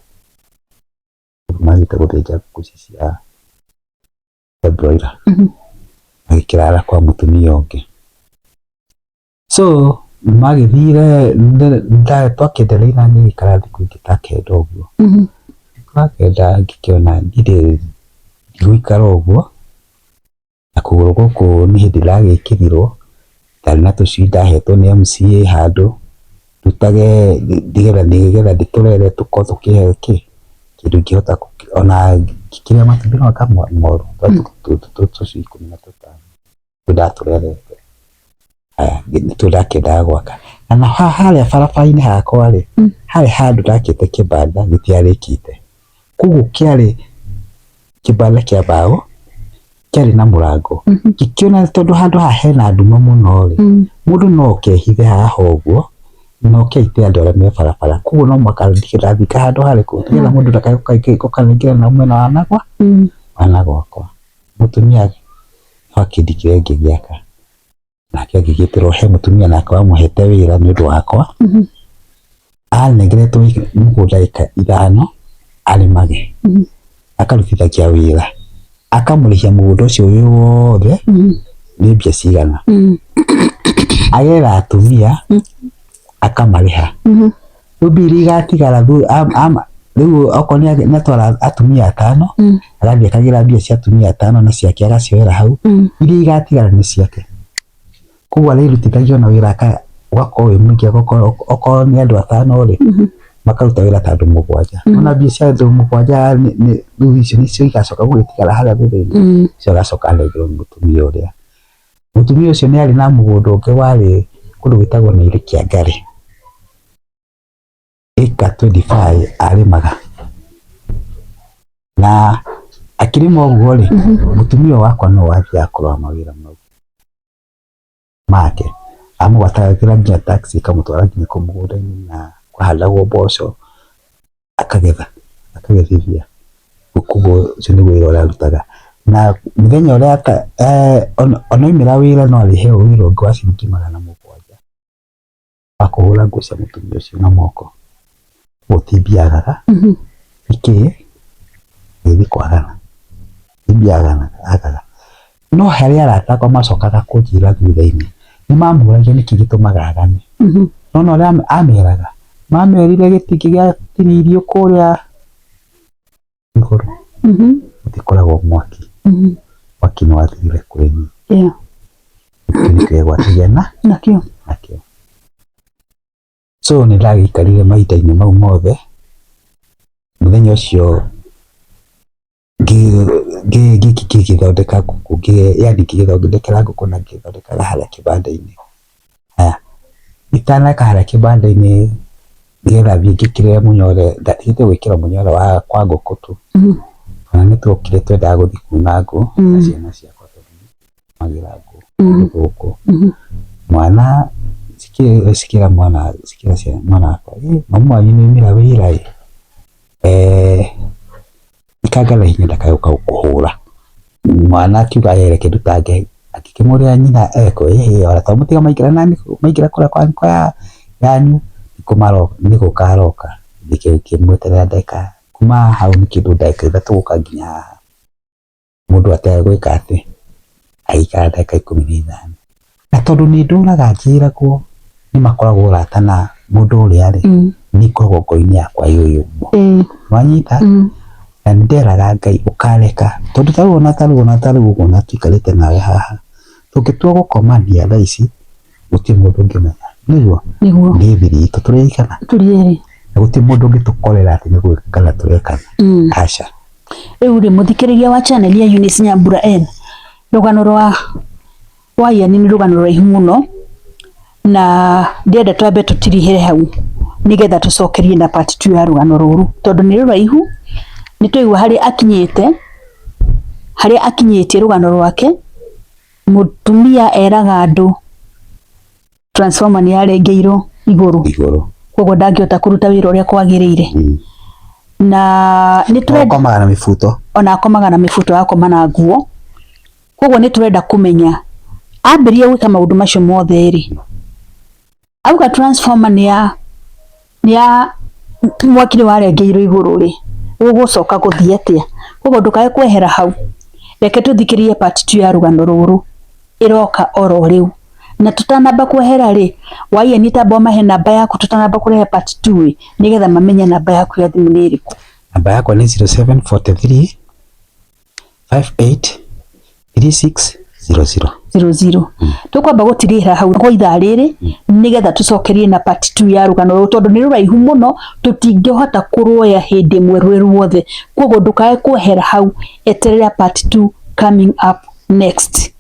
Mathiĩte gũthĩnja ngũkũ ici cia broiler. Magĩkĩrara kwa mũtumia ũngĩ. So magĩthire twakĩendereire na ngĩikara thikũ ingĩ ta kenda ũguo. Thikũ ya kenda ngĩkĩona ndirĩ ndigũikara ũguo, na kũgũrũ gũkũ nĩ hĩndĩ ndagĩkĩrirwo, ndarĩ na tũcui ndahetwo nĩ MCA handũ, ndutage nĩgetha nĩgetha ndĩtũrere tũkorwo tũkĩhe kĩ, kĩndũ ingĩhota ona ngĩkĩrĩa matumbĩ no moru, tũcui 15. Ndatũrerete. Haya, nĩtuo ndakĩendaga gwaka. Na harĩa barabara-inĩ hakwa rĩ, harĩ handũ ndakĩte kĩbanda gĩtiarĩkĩte. Koguo kĩarĩ kĩbanda kĩa mbaũ, kĩarĩ na mũrango. Ngĩkĩona tondũ handũ haha hena nduma mũno rĩ, mũndũ no oke ehithe haha ũguo, na oke aite andũ arĩa me barabara. Koguo no mũhaka ndathinga handũ harĩkũ, nĩgetha mũndũ ndakae gũka aingĩre na mwena wa na gwakwa. Mũtumia no akĩndikire ngĩgĩaka. Nake agĩgĩtĩrwo he mũtumia nake wamũhete wĩra nĩ ũndũ wakwa. Anengeretwo mũgũnda ĩka 5 arĩmage. Akarutithagia wĩra. Akamũrĩhia mũgũnda ũcio wĩ wothe nĩ mbia cigana. Agetha atumia akamarĩha. Rĩu mbia iria igatigara rĩu okorwo nĩ atwara atumia 5, agathiĩ akagĩra mbia cia atumia 5 na ciake agacioera hau, iria igatigara nĩ ciake. Koguo arĩrutithagia ona wĩra ũgakorwo wĩ mũingĩ, okorwo nĩ andũ 5 rĩ, makaruta wĩra ta andũ 7. Ona mbia cia andũ 7 rĩu icio nĩcio igacoka gũgĩtigara harĩa thutha-inĩ, icio agacoka anengerwo nĩ mũtumia ũrĩa. Mũtumia ũcio nĩ arĩ na mũgũnda ũngĩ warĩ kũndũ gwĩtagwo Nyeri Kĩangarĩ. Ĩka 25 arĩmaga. Na akĩrĩma ũguo rĩ, mũtumia wakwa no wathiaga kũrora mawĩra mau make. Amũgwatagĩra nginya taxi ĩkamũtwara nginya kũu mũgũnda-inĩ na kwahandagwo mboco, akagetha, akagethithia. Koguo ũcio nĩguo wĩra ũrĩa arutaga. Na mũthenya ũrĩa ona oimĩra wĩra no arĩheo wĩra ũngĩ wa ciringi 700 wa kũhũra nguo cia mũtumia ũcio na moko. Koguo ti mbia agaga, nĩkĩ gĩthiĩ kwagana, ti mbia agaga. No harĩ arata akwa macokaga kũnjĩra thutha-inĩ, nĩ mamũragia nĩkĩ gĩtũmaga agane. No na ũrĩa ameraga, mamerire gĩtingĩ gĩatinirio kũrĩa igũrũ, gũtikoragwo mwaki. Mwaki nĩ wathirire kũrĩ niĩ. Kĩu nĩkĩo egwatagia nakĩo. Nakĩo. So nĩ ndagĩikarire mahinda-inĩ mau mothe, mũthenya ũcio ngĩgĩthondeka ngũkũ, yaani ngĩgĩthondekera ngũkũ na ngĩthondekaga harĩa kĩbanda-inĩ. Haya, itaneka harĩa kĩbanda-inĩ nĩgetha thiĩ ngĩkĩre mũnyore, ndatigĩte gwĩkĩra mũnyore wa kwa ngũkũ tu. Ona nĩ tuokire twendaga gũthiĩ kuna ngũ na ciana ciakwa tondũ nĩmagĩra ngũ gũkũ. Mwana cikĩra mwana cikĩra mwana wakwa, mamu wanyu nĩ aumĩra wĩra ĩ, ikanga na hinya ndakae gũka gũkũhũra. Mwana akiuga reke ndutange, akĩmũrĩra nyina ekũ, ĩhĩ ona to mũtiga maingĩra maingĩra kũrĩa kwa nyũkwa yanyu nĩ gũka aroka. Ngĩmweterera ndagĩka kuma hau nĩ kĩndũ ndagĩka 3 gũka nginya haha. Mũndũ ategwĩka atĩ, agĩikara ndagĩka 15. Na tondũ nĩ ndũraga njĩragwo nĩ makoragwo ũrata na mũndũ ũrĩa rĩ, nĩ ikoragwo ngoro-inĩ yakwa ĩ ũguo. Wanyita? Na nĩ nderaga Ngai ũkareka, tondũ ta rĩu ona ta rĩu ona ta rĩu ũguo ona tũikarĩte nawe haha, tũngĩtua gũkomania thaa ici, gũtirĩ mũndũ ũngĩmenya. Nĩguo? Nĩguo. Nĩ thiri itũ tũrĩ aigana? Tũrĩ erĩ. Na gũtirĩ mũndũ ũngĩtũkorera atĩ nĩ gwĩkana tũrekana. Aca. Rĩu rĩ, mũthikĩrĩria wa channel ya Eunice Nyambura N, rũgano rwa Ian nĩ rũgano rũraihu mũno, na ndĩrenda twambe tũtirihĩre hau nĩgetha tũcokerie na part 2 ya rũgano rũrũ, tondũ nĩ rũraihu, nĩ twaigua harĩa akinyĩte. Harĩa akinyĩtie rũgano rwake, mũtumia eraga andũ transformer nĩ yarengeirwo igũrũ, Igũrũ. Koguo ndangĩhota kũruta wĩra ũrĩa kwagĩrĩire. Na nĩ tũrenda Akomaga na mĩbuto. Ona akomaga na mĩbuto, akoma na nguo. Koguo nĩ tũrenda kũmenya ambĩrĩria gwĩka maũndũ macio mothe rĩ, auga transformer nĩ ya mwaki nĩ warengeirwo igũrũ rĩ, gũgũcoka gũthiĩ atĩa? Koguo ndũkae kwehera hau, reke tũthikĩrĩrie part 2 ya rũgano rũrũ ĩroka oro rĩu. Na tũtanamba kwehera rĩ, Waiyeni, tamba ũmahe namba yaku tũtanamba kũrehe part 2 ĩ, nĩgetha mamenye namba yaku ya thimũ nĩ ĩrĩkũ. Namba yakwa nĩ 0743 58 36 00. 00. Tũkwamba gũtirĩra hau kwa ithaa rĩrĩ nĩgetha tũcokerie na part 2 ya rũgano rũrũ, tondũ nĩ rũraihu mũno, tũtingĩhota kũrwoya hĩndĩ ĩmwe rwĩ ruothe. Koguo ndũkae kwehera hau, eterera part 2 coming up next.